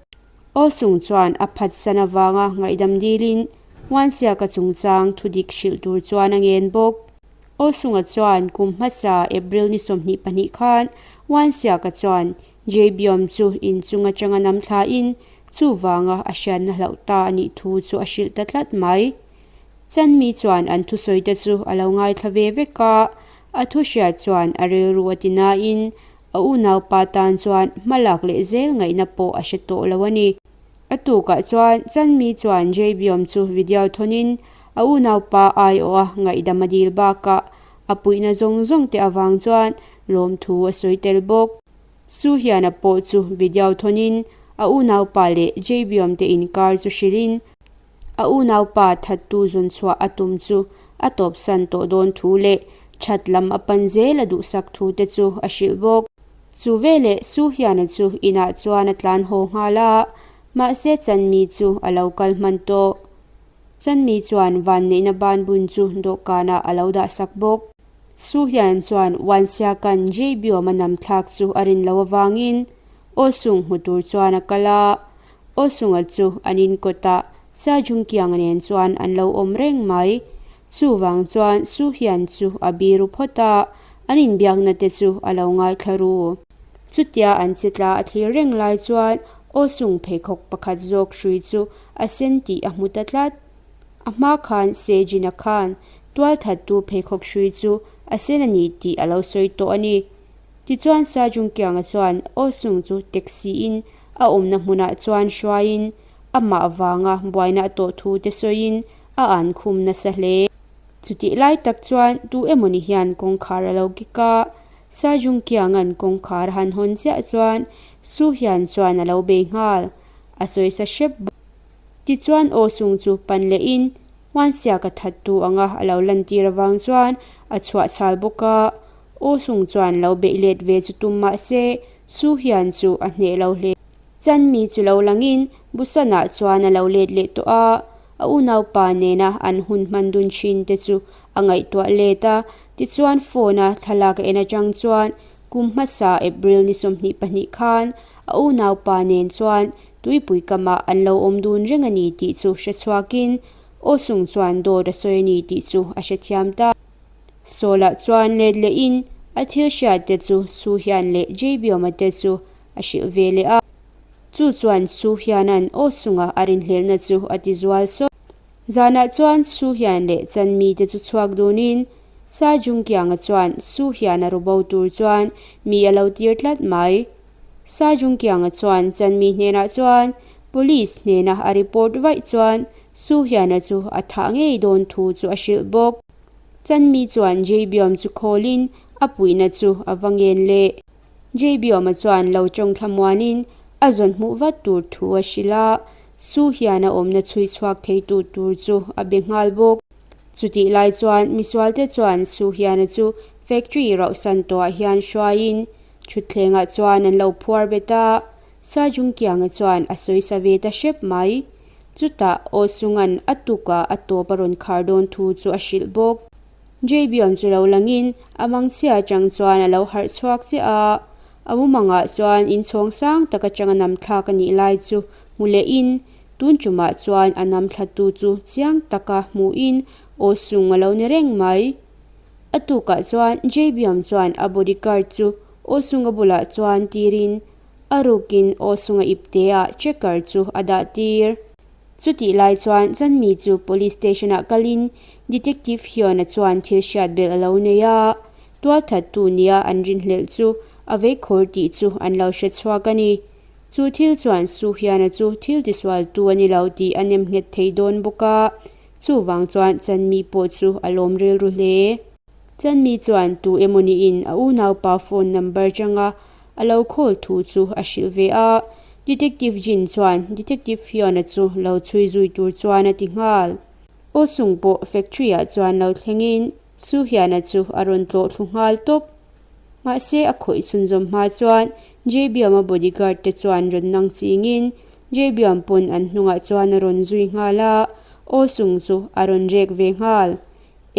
Aw Sung chuan a phatsan avanga ngaihdam dilin Hmuansiaka chungchang thudik hrilh tur chuan a ngen bawk. Aw Sunga chuan kum hmasa April ni 22 khan Hmuansiaka chuan JBawm chu inchung atanga nam thlain chuvanga a hriatna hlauh ta a nih thu chu a hrilh ta tlat mai. Chanmi chuan an thusawi te chu a lo ngaithla ve vek a, a thu hriat chuan a rilru a ti nain a unaupa tan chuan hmalak leh zel ngaihna pawh a hre tawh lo a ni. A tukah chuan Chanmi chuan JBawm chu video thawnin a unaupa aiawha ngaihdam a dil bakah a puihna zawng zawng te avang chuan lawmthu a sawi tel bawk. Su hian a pawh chu video thawnin a unaupa leh JBawm te inkar chu hrilhin A unaupa thattu zawn chhuah a tum chu a tawpsan tawh dawn thu leh that lam a pan zel a duhsak thu te chu a hrilh bawk. Chu veleh Su hian a chu inah chuan a tlan haw nghal a, mahse Chanmi chu a lo kal hman tawh. Chanmi chuan vanneihna banbun chu dawhkanah a lo dahsak bawk. Su hian chuan Wansiakan JBawm a nam thlak chu a rin loh avangin Aw Sung hmu tur chuan a kal a, Aw Sunga chu an inkawtah Sa Jungkianga nen chuan an lo awm reng mai. Chuvang chuan Su Hian chu a biru phawt a, an inbiakna te chu a lo ngaithla ru. Chutia an che tla a thlir reng lai chuan aw sung pheikhawk pakhat zawk hrui chu a sen tih a hmu ta tlat. A hma khan Sejin-a khan tualthattu pheikhawk hrui chu a sen a ni tih a lo sawi tawh a ni. Tichuan Sa Jungkianga chuan aw sung chu taxi-in a awmna hmunah chuan hruaiin amah vanga buaina a tawh thu te sawiin a an khum nasa hle. Chutih lai tak chuan tu emawni hian kawngkhar a lo kik a, Sa Jungkianga'n kawngkhar a han hawn chiah chuan Su hian chuan a lo bei nghal, a sawisa hrep bawk. Tichuan aw sung chu pan lehin Huansiak a thattu anga a lo lantir avang chuan a chhuah chhal bawk a, aw sung chuan lo beih let ve chu tum mah se Su hian chu a hneh lo hle. Chanmi chu lo langin Busanah chuan a lo let leh tawh a, a unaupa nena an hun hman dun thin te chu a ngaihtuah let a, tichuan phone a thlalak a en atang chuan kum hmasa April ni 22 khan a unaupa nen chuan tuipui kamah an lo awm dun reng a ni tih chu hre chhuakin aw sung chuan dawt a sawi a ni tih chu a hrethiam ta. Sawlah chuan let lehin a thil hriat te chu Su hian leh Jbioma te chu a hrilh ve leh a. Chu chuan Su hianan aw sunga a rinhlelhna chu a ti zual sawt. Zanah chuan Su hian leh chan mite chu chhuak dunin Sa Jungkianga chuan Su hian a rubo tur chuan mi a lo tir tlat mai. Sa Jungkianga chuan chan mi hnenah chuan Police hnena a report vaih chuan Su hiana chu a thah ngei dawn thu chu a hrilh bawk. Chan mi chuan Jbiom chu khawlin a puihna chu a va ngen leh. Jbioma chuan lo tawng thlamuanin a zawn hmuh vat tur thu a hrilh a, Su hian a awmna chhui chhuak theitu tur chu a be nghal bawk. Chutih lai chuan misualte chuan Su hiana chu factory rauhsan tawhah hian hruaiin thutthlengah chuan an lo phuar bet a, Sa Jungkianga chuan a sawisa ve ta hrep mai. Chutah Aw Sunga'n a tukah a tawp a rawn khar dawn thu chu a hrilh bawk. Jbiom chu lo langin a mangchhia atang chuan a lo harh chhuak chiah a, a mumangah chuan inchhawng sang tak atanga nam thlak a nih lai chu hmu lehin tun tumah chuan a nam thlatu chu chiang taka hmuhin aw sung a lo ni reng mai. A tukah chuan Jbiom chuan a bodyguard chu aw sunga bulah chuan tirin a rukin aw sunga ipteah tracker chu a dah tir. Chutih lai chuan Chanmi chu Police Station ah kalin Detective Hyun-a chuan thil hriat belh a lo nei a, tualthattu nia an rinhlelh chu a veikhawr tih chu an lo hre chhuak a ni. Chu thil chuan Su Hyun-a chu thil tisualtu a ni lo tih a nem nghet thei dawn bawk a, chuvang chuan Chanmi pawh chu a lawm rilru hle. Chanmi chuan tu emawniin a unaupa phone number changa A lo call thu chu a hrilh ve a, Detective Jin chuan Detective Hyun-a chu lo chhui zui tur chuan a ti nghal. Aw Sung pawh factory ah chuan lo thlengin Su Hyun-a chu a rawn tlawh thlu nghal tawp. Mahse a khawih chhunzawm hma chuan Jae-beom-a bodyguard te chuan rawn nang chingin Jae-beom pawn an hnungah chuan a rawn zui nghal a, Aw Sung chu a rawn rek ve nghal.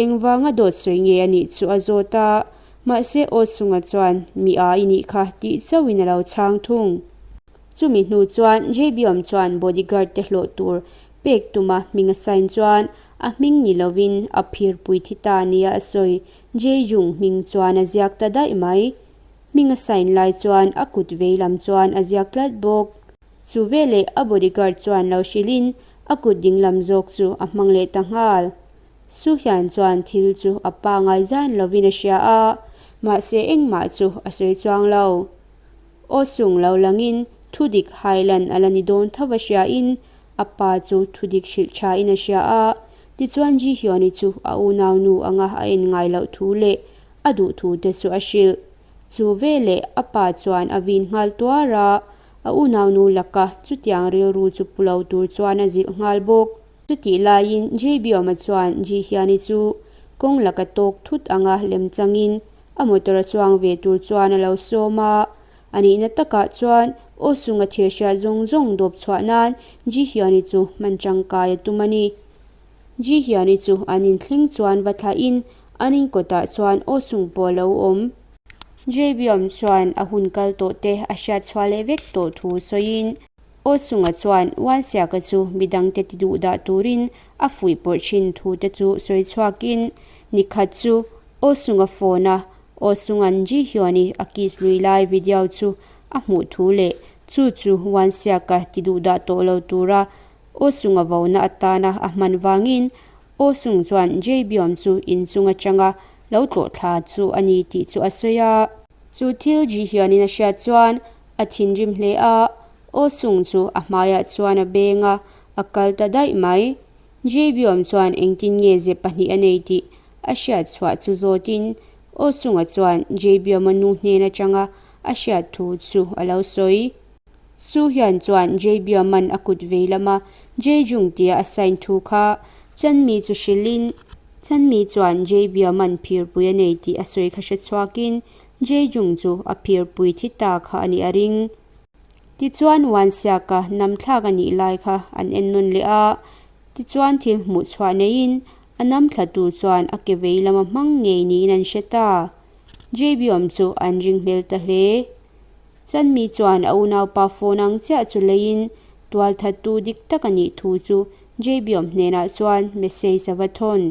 Engvanga dawt sawi nge a nih chu a zawt a, mahse aw chunga chuan mi a i nih kha tih chauhin a lo chhang thung. Chumi hnu chuan Jbiom chuan bodyguard te hlawh tur pek tuma hming a sign chuan a hming ni lovin a phirpui thi ta nia a sawi Jae-jung hming chuan a ziak ta daih mai. Hming a sign lai chuan a kut vei lam chuan a ziak tlat bawk. Chu veleh a bodyguard chuan lo hrilhin a kut dinglam zawk chu a hmang leh ta nghal. Su hian chuan thil chu a pa ngaizan lovin a hria a, mahse engmah chu a sawi chuang lo. Aw sung lo langin thudik hailan a la ni dawn tho va hriain a pa chu thudik hrilh thain a hria a, tichuan Ji Hyun-i chu a unaunu anga a en ngai loh thu leh a duh thu te chu a hrilh. Chu veleh a pa chuan a vin nghal tuar a, a unaunu laka chutiang rilru chu pu lo tur chuan a zilh nghal bawk. Chutih laiin Jbioma chuan Ji Hiani chu kawng laka tawk thut anga lem changin a motor a chuang ve tur chuan a lo sawm a. A nihna takah chuan aw sunga thil hriat zawng zawng dawp chhuah nan Ji Hiani chu hman tangkai a tum a ni. Ji Hiani chu an inthleng chuan va thlahin an inkawtah chuan aw sung pawh a lo awm. Jbiom chuan a hun kal tawh te a hriat chhuah leh vek tawh thu sawiin. Aw Sunga chuan Wansiaka chu midangte ti duh dah turin a fuih pawrh thin thu te chu sawi chhuakin nikhat chu Aw Sunga phone a Aw Sunga'n Ji Hyun-i a kiss lui lai video chu a hmuh thu leh chu chu Wansiaka ti duh dah tawh lo tura Aw Sunga vona atana a hman vangin Aw Sung chuan Jae Beom chu inchung atanga lo tlawh thla chu a ni tih chu a sawi a. Chu thil Ji Hyun-in a hriat chuan a thinrim hle a, Aw Sung chu a hmaiah chuan a beng a, a kal ta daih mai. Jae Beom chuan engtin nge ze pahnih a nei tih a hriat chhuah chu zawtin Aw Sunga chuan Jae Beom-a nu hnen atanga a hriat thu chu a lo sawi. Su hian chuan Jay Biaman a kut vei lama Jay Jung tia a sign thu kha Chanmi chu hrilhin, Chanmi chuan Jay Biaman phirpui a nei tih a sawi kha hre chhuakin Jay Jung chu a phirpui thi ta kha a nih a ring. Tichuan Wansiaka namthlak a nih lai kha an en nawn leh a, tichuan thil hmuh chhuah neiin a namthlatu chuan a ke vei lama hmang ngei niin an hre ta. Jay Biam chu an ring hmel ta hle. Chanmi chuan a unaupa phone ang chiah chu leiin tualthattu dik tak a nih thu chu Jaybiawm hnenah chuan message a va thawn.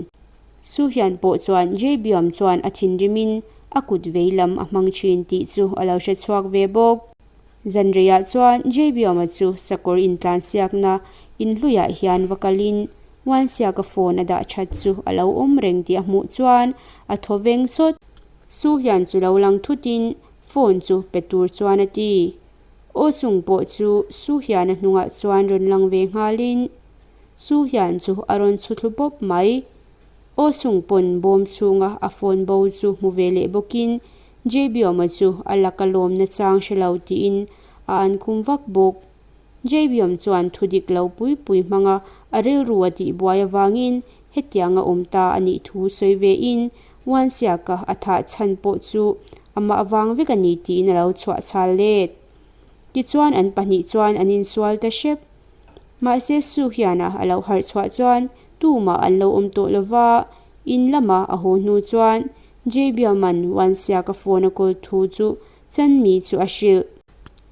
Su hian pawh chuan Jaybiawm chuan a thinrimin a kut vei lam a hmang thin tih chu a lo hre chhuak ve bawk. Zanreiah chuan Jaybiawma chu sakawr intlansiakna inhluiah hian va kalin Wansiaka phone a dah that chu a lo awm reng tih a hmuh chuan a thaw veng sawt. Su hian chu lo lang thutin Phone chu pe tur chuan a ti. Aw Sung pawh chu Su hian a hnungah chuan rawn lang ve nghalin Su hian chu a rawn chhu thlu pawp mai. Aw Sung pawn bawm chhunga a phone bo chu hmu ve leh bawkin Jbioma chu a laka lawmna chang hre lo tiin a an khum vak bawk. Jbiom chuan thu dik lo pui pui hmanga a rilru a tihbuai avangin hetiang a awm ta a nih thu sawi vein Uansiaka a thah chhan pawh chu amah vang vek a ni tiin a lo chhuah chhal let. Tichuan an pahnih chuan an insual ta hrep. Mahse Su hiana a lo harh chhuah chuan tumah an lo awm tawh lo va, in lama a haw hnu chuan Jbiaman Uansiaka phone a kawl thu chu Chanmi chu a hrilh.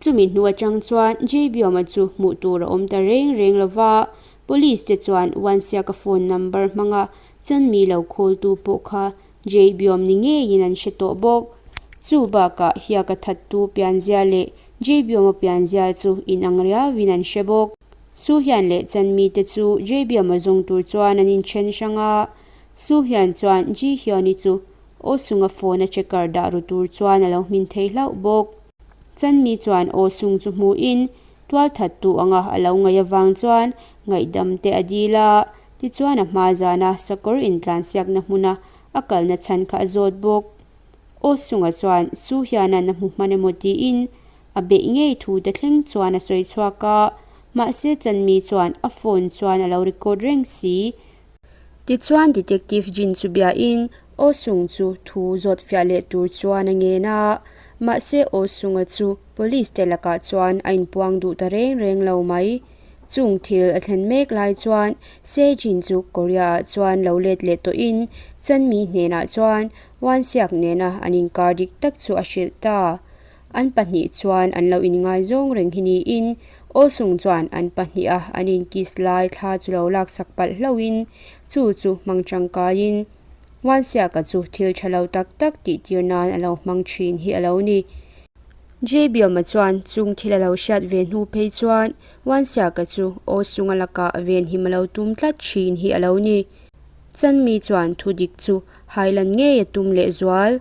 Chumi hnu atang chuan Jbiama chu hmuh tur a awm ta reng reng lo va, Police te chuan Uansiaka phone number hmanga Chanmi lo khawltu pawh kha Jay Biawm ni ngeiin an hre tawh bawk. Chu bakah hiaka thattu pianzia leh Jay Biawma pianzia chu inang riauin an hre bawk. Su hian leh Chanmi te chu Jay Biawma zawng tur chuan an inthen hrang a. Su hian chuan Ji Hyun-i chu Aw Sunga phone a checker dah ru tur chuan a lo hmin thei hlauh bawk. Chanmi chuan Aw Sung chu hmuhin Tualthattu anga a lo ngaih avang chuan ngaihdam te a dil a, tichuan a hma zana sakawr intlansiakna hmuna a kalna chhan kha a zawt bawk. Aw Sunga chuan Su hianan a hmu hman emaw tiin a beih ngei thu te thleng chuan a sawi chhuak a, mahse Chanmi chuan a phone chuan a lo record reng si. Tichuan Detective Jin chu biain Aw Sung chu thu zawt fiah leh tur chuan a ngen a, mahse Aw Sunga chu Police te lakah chuan a inpuang duh ta reng reng lo mai. Chung thil a thlen mek lai chuan Se Jin chu Korea ah chuan lo let leh tawhin Chanmi hnenah chuan Wansiak nena an inkar dik tak chu a hrilh ta. An pahnih chuan an lo inngaizawng reng hi niin Aw Sung chuan an pahniha an inkiss lai thla chu lo laksak palh hlauhin chu chu hmang tangkaiin Wansiaka chu thil tha lo tak tak tihtir nan a lo hmang thin hi a lo ni. Jbioma chuan chung thil a lo hriat ve hnu phei chuan Wansiaka chu Aw Sunga lakah venhim a lo tum tlat thin hi a lo ni. Chanmi chuan thu dik chu hailan ngei a tum lehzual.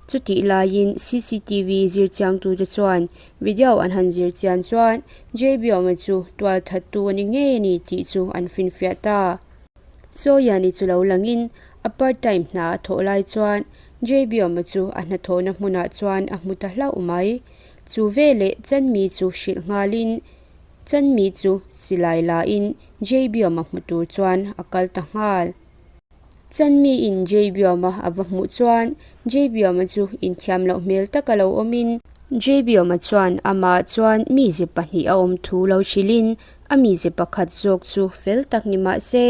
Chutih laiin cctv zirchiangtute chuan video an han zirchian chuan Jbioma chu tualthattu a ni ngei a ni tih chu an finfiah ta. Sawiani chu lo langin a part time hna a thawh lai chuan Jbioma chu a hnathawhna hmunah chuan a hmu ta hlauh mai. Chu veleh Chanmi chu hrilh nghalin Chanmi chu silai lain Jbioma hmu tur chuan a kal ta nghal. Chanmiin Jbioma a va hmuh chuan Jbioma chu inthiam loh hmel taka lo awmin, Jbioma chuan amah chuan mize pahnih a awm thu lo hrilhin a mize pakhat zawk chu fel tak ni mah se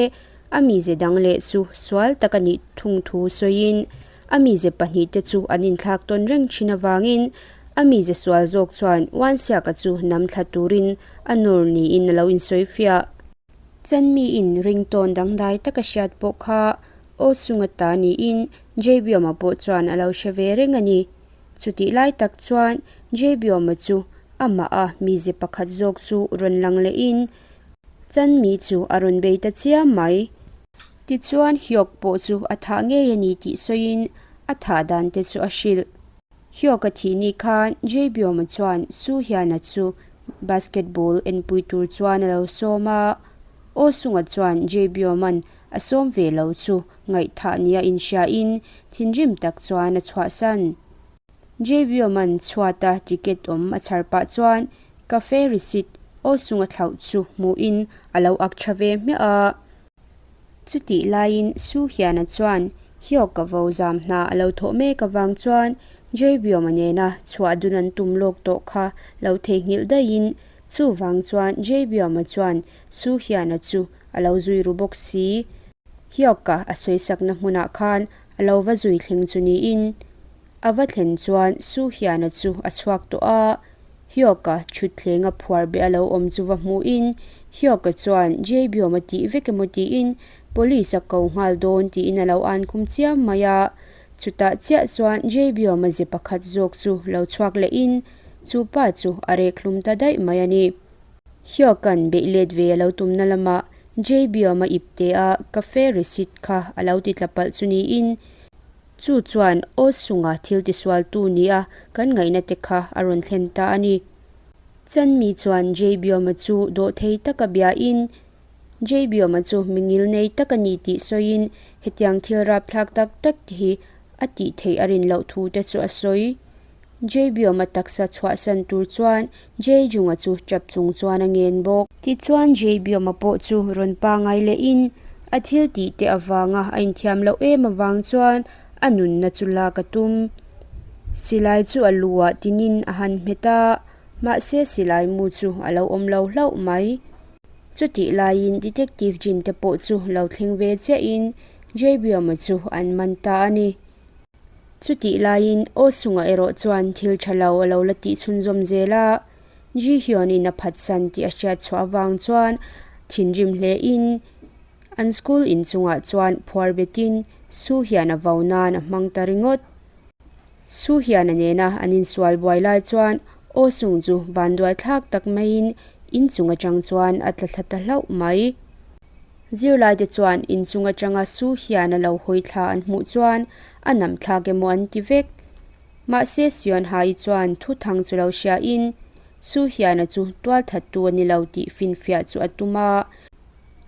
a mize dang leh chu sual tak a nih thung thu sawiin a mize pahnih te chu an inthlak tawn reng thin avangin. A mize sual zawk chuan Wansiaka chu nam thla turin a nawr niin a lo insawifiah. Chanmiin ringtawn dangdai taka hriat pawh kha aw sunga ta niin Jaybiawma pawh chuan a lo hre ve reng a ni. Chutih lai tak chuan Jaybiawma chu amah a mize pakhat zawk chu rawn lang lehin Chanmi chu a rawn bei ta chiam mai. Tichuan Hyok pawh chu a thah ngei a ni tih sawiin a thah dan te chu a hrilh. Hyok a thih ni khan Jaybiawma chuan Su Hiana chu basketball enpui tur chuan a lo sawm a. Aw Sunga chuan Jaybiawma'n a sawm ve lo chu ngaihthah nia inhriain thinrim tak chuan a chhuahsan. Jaybiawma'n chhuata ticket awm a chhar pah chuan cafe receipt Aw Sunga thlauh chu hmuhin a lo ak tha ve hmiah a. Chutih laiin Su Hiana chuan Hyok-a vo zam hna a lo thawh mek avang chuan Jaebeom-a nena chhuah dun an tum lawk tawh kha lo theihnghilh daihin chuvang chuan Jaebeom-a chuan Su Hiana chu a lo zui ru bawk si. Hyok-a a sawisakna hmunah khan a lo va zui thleng chu niin a va thlen chuan Su Hiana chu a chhuak tawh a. Hyok-a thutthleng a phuar beh a lo awm chu va hmuhin Hyok-a chuan Jaebeom a tih vek emaw tiin Police a ko nghal dawn tiin a lo an khum chiam mai a. Chutah chiah chuan Jaebeom a ze pakhat zawk chu lo chhuak lehin chu pa chu a rek hlum ta daih mai a ni. Hyok-a'n beih let ve a lo tumna lamah Jaebeom a ipte a cafe receipt kha a lo ti tla palh chu niin Chu chuan aw sunga thil tisualtu nia kan ngaihna te kha a rawn thlen ta a ni. Chanmi chuan Jeibiawma chu dawhthei taka biain, Jeibiawma chu mi ngilnei tak a ni tih sawiin hetiang thil rapthlak tak tak te hi a tih theih a rin loh thu te chu a sawi. Jeibiawma taksa chhuahsan tur chuan Jeijunga chu tap chung chuan a ngen bawk. Tichuan Jeibiawma pawh chu rawn pangai lehin a thil tih te avanga a inthiam loh em avang chuan a nunna chu lak a tum. Silai chu a lu ah tinin a han hmet a, mahse silai mu chu a lo awm lo hlauh mai. Chutih laiin Detective Jin te pawh chu lo thleng ve chiahin Jeibiawma chu an man ta a ni. Chutih laiin Aw Sunga erawh chuan thil tha lo a lo la tih chhunzawm zel a, Ji Hyun in a phatsan tih a hriat chhuah avang chuan thinrim hle in an school inchungah chuan phuar betin Su hian a vo nan a hmang ta ringawt. Su hian a nena an insual buai lai chuan Aw Sung chu vanduai thlak tak maiin inchung atang chuan a tla thla ta hlauh mai. Zirlaite chuan inchung atanga Su hian a lo hawi thla an hmuh chuan a nam thlak emaw an ti vek. Mahse Sion Hai chuan thu thang chu lo hriain Su hiana chu tual thattu a ni lo tih finfiah chu a tum a.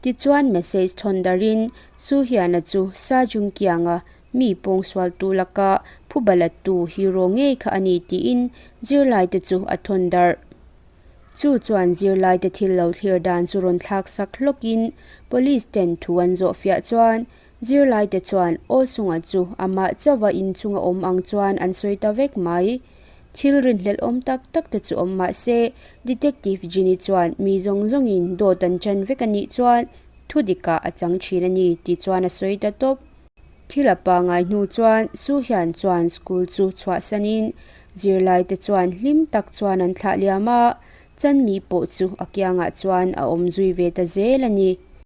Tichuan message thawn darin Su hiana chu Sa Jung Kianga mi pawngsualtu laka phubalattu hero ngei kha a ni tiin zirlaite chu a thawn darh. Chu chuan zirlaite thil lo thlir dan chu rawn thlak sak hlawkin Police ten thu an zawh fiah chuan zirlaite chuan aw sunga chu amah chauha inchunga awm ang chuan an sawi ta vek mai. Thil rinhlelh awm tak tak te chu awm mah se Detective Ginny chuan mi zawng zawngin dawt an chan vek a nih chuan thu dikah a chang thin a ni tih chuan a sawi ta tawp. Thil a pangai hnu chuan Su hian chuan school chu chhuahsanin zirlaite chuan hlim tak chuan an thlah liam a, Chanmi pawh chu a kiangah chuan a awm zui ve ta zel a ni.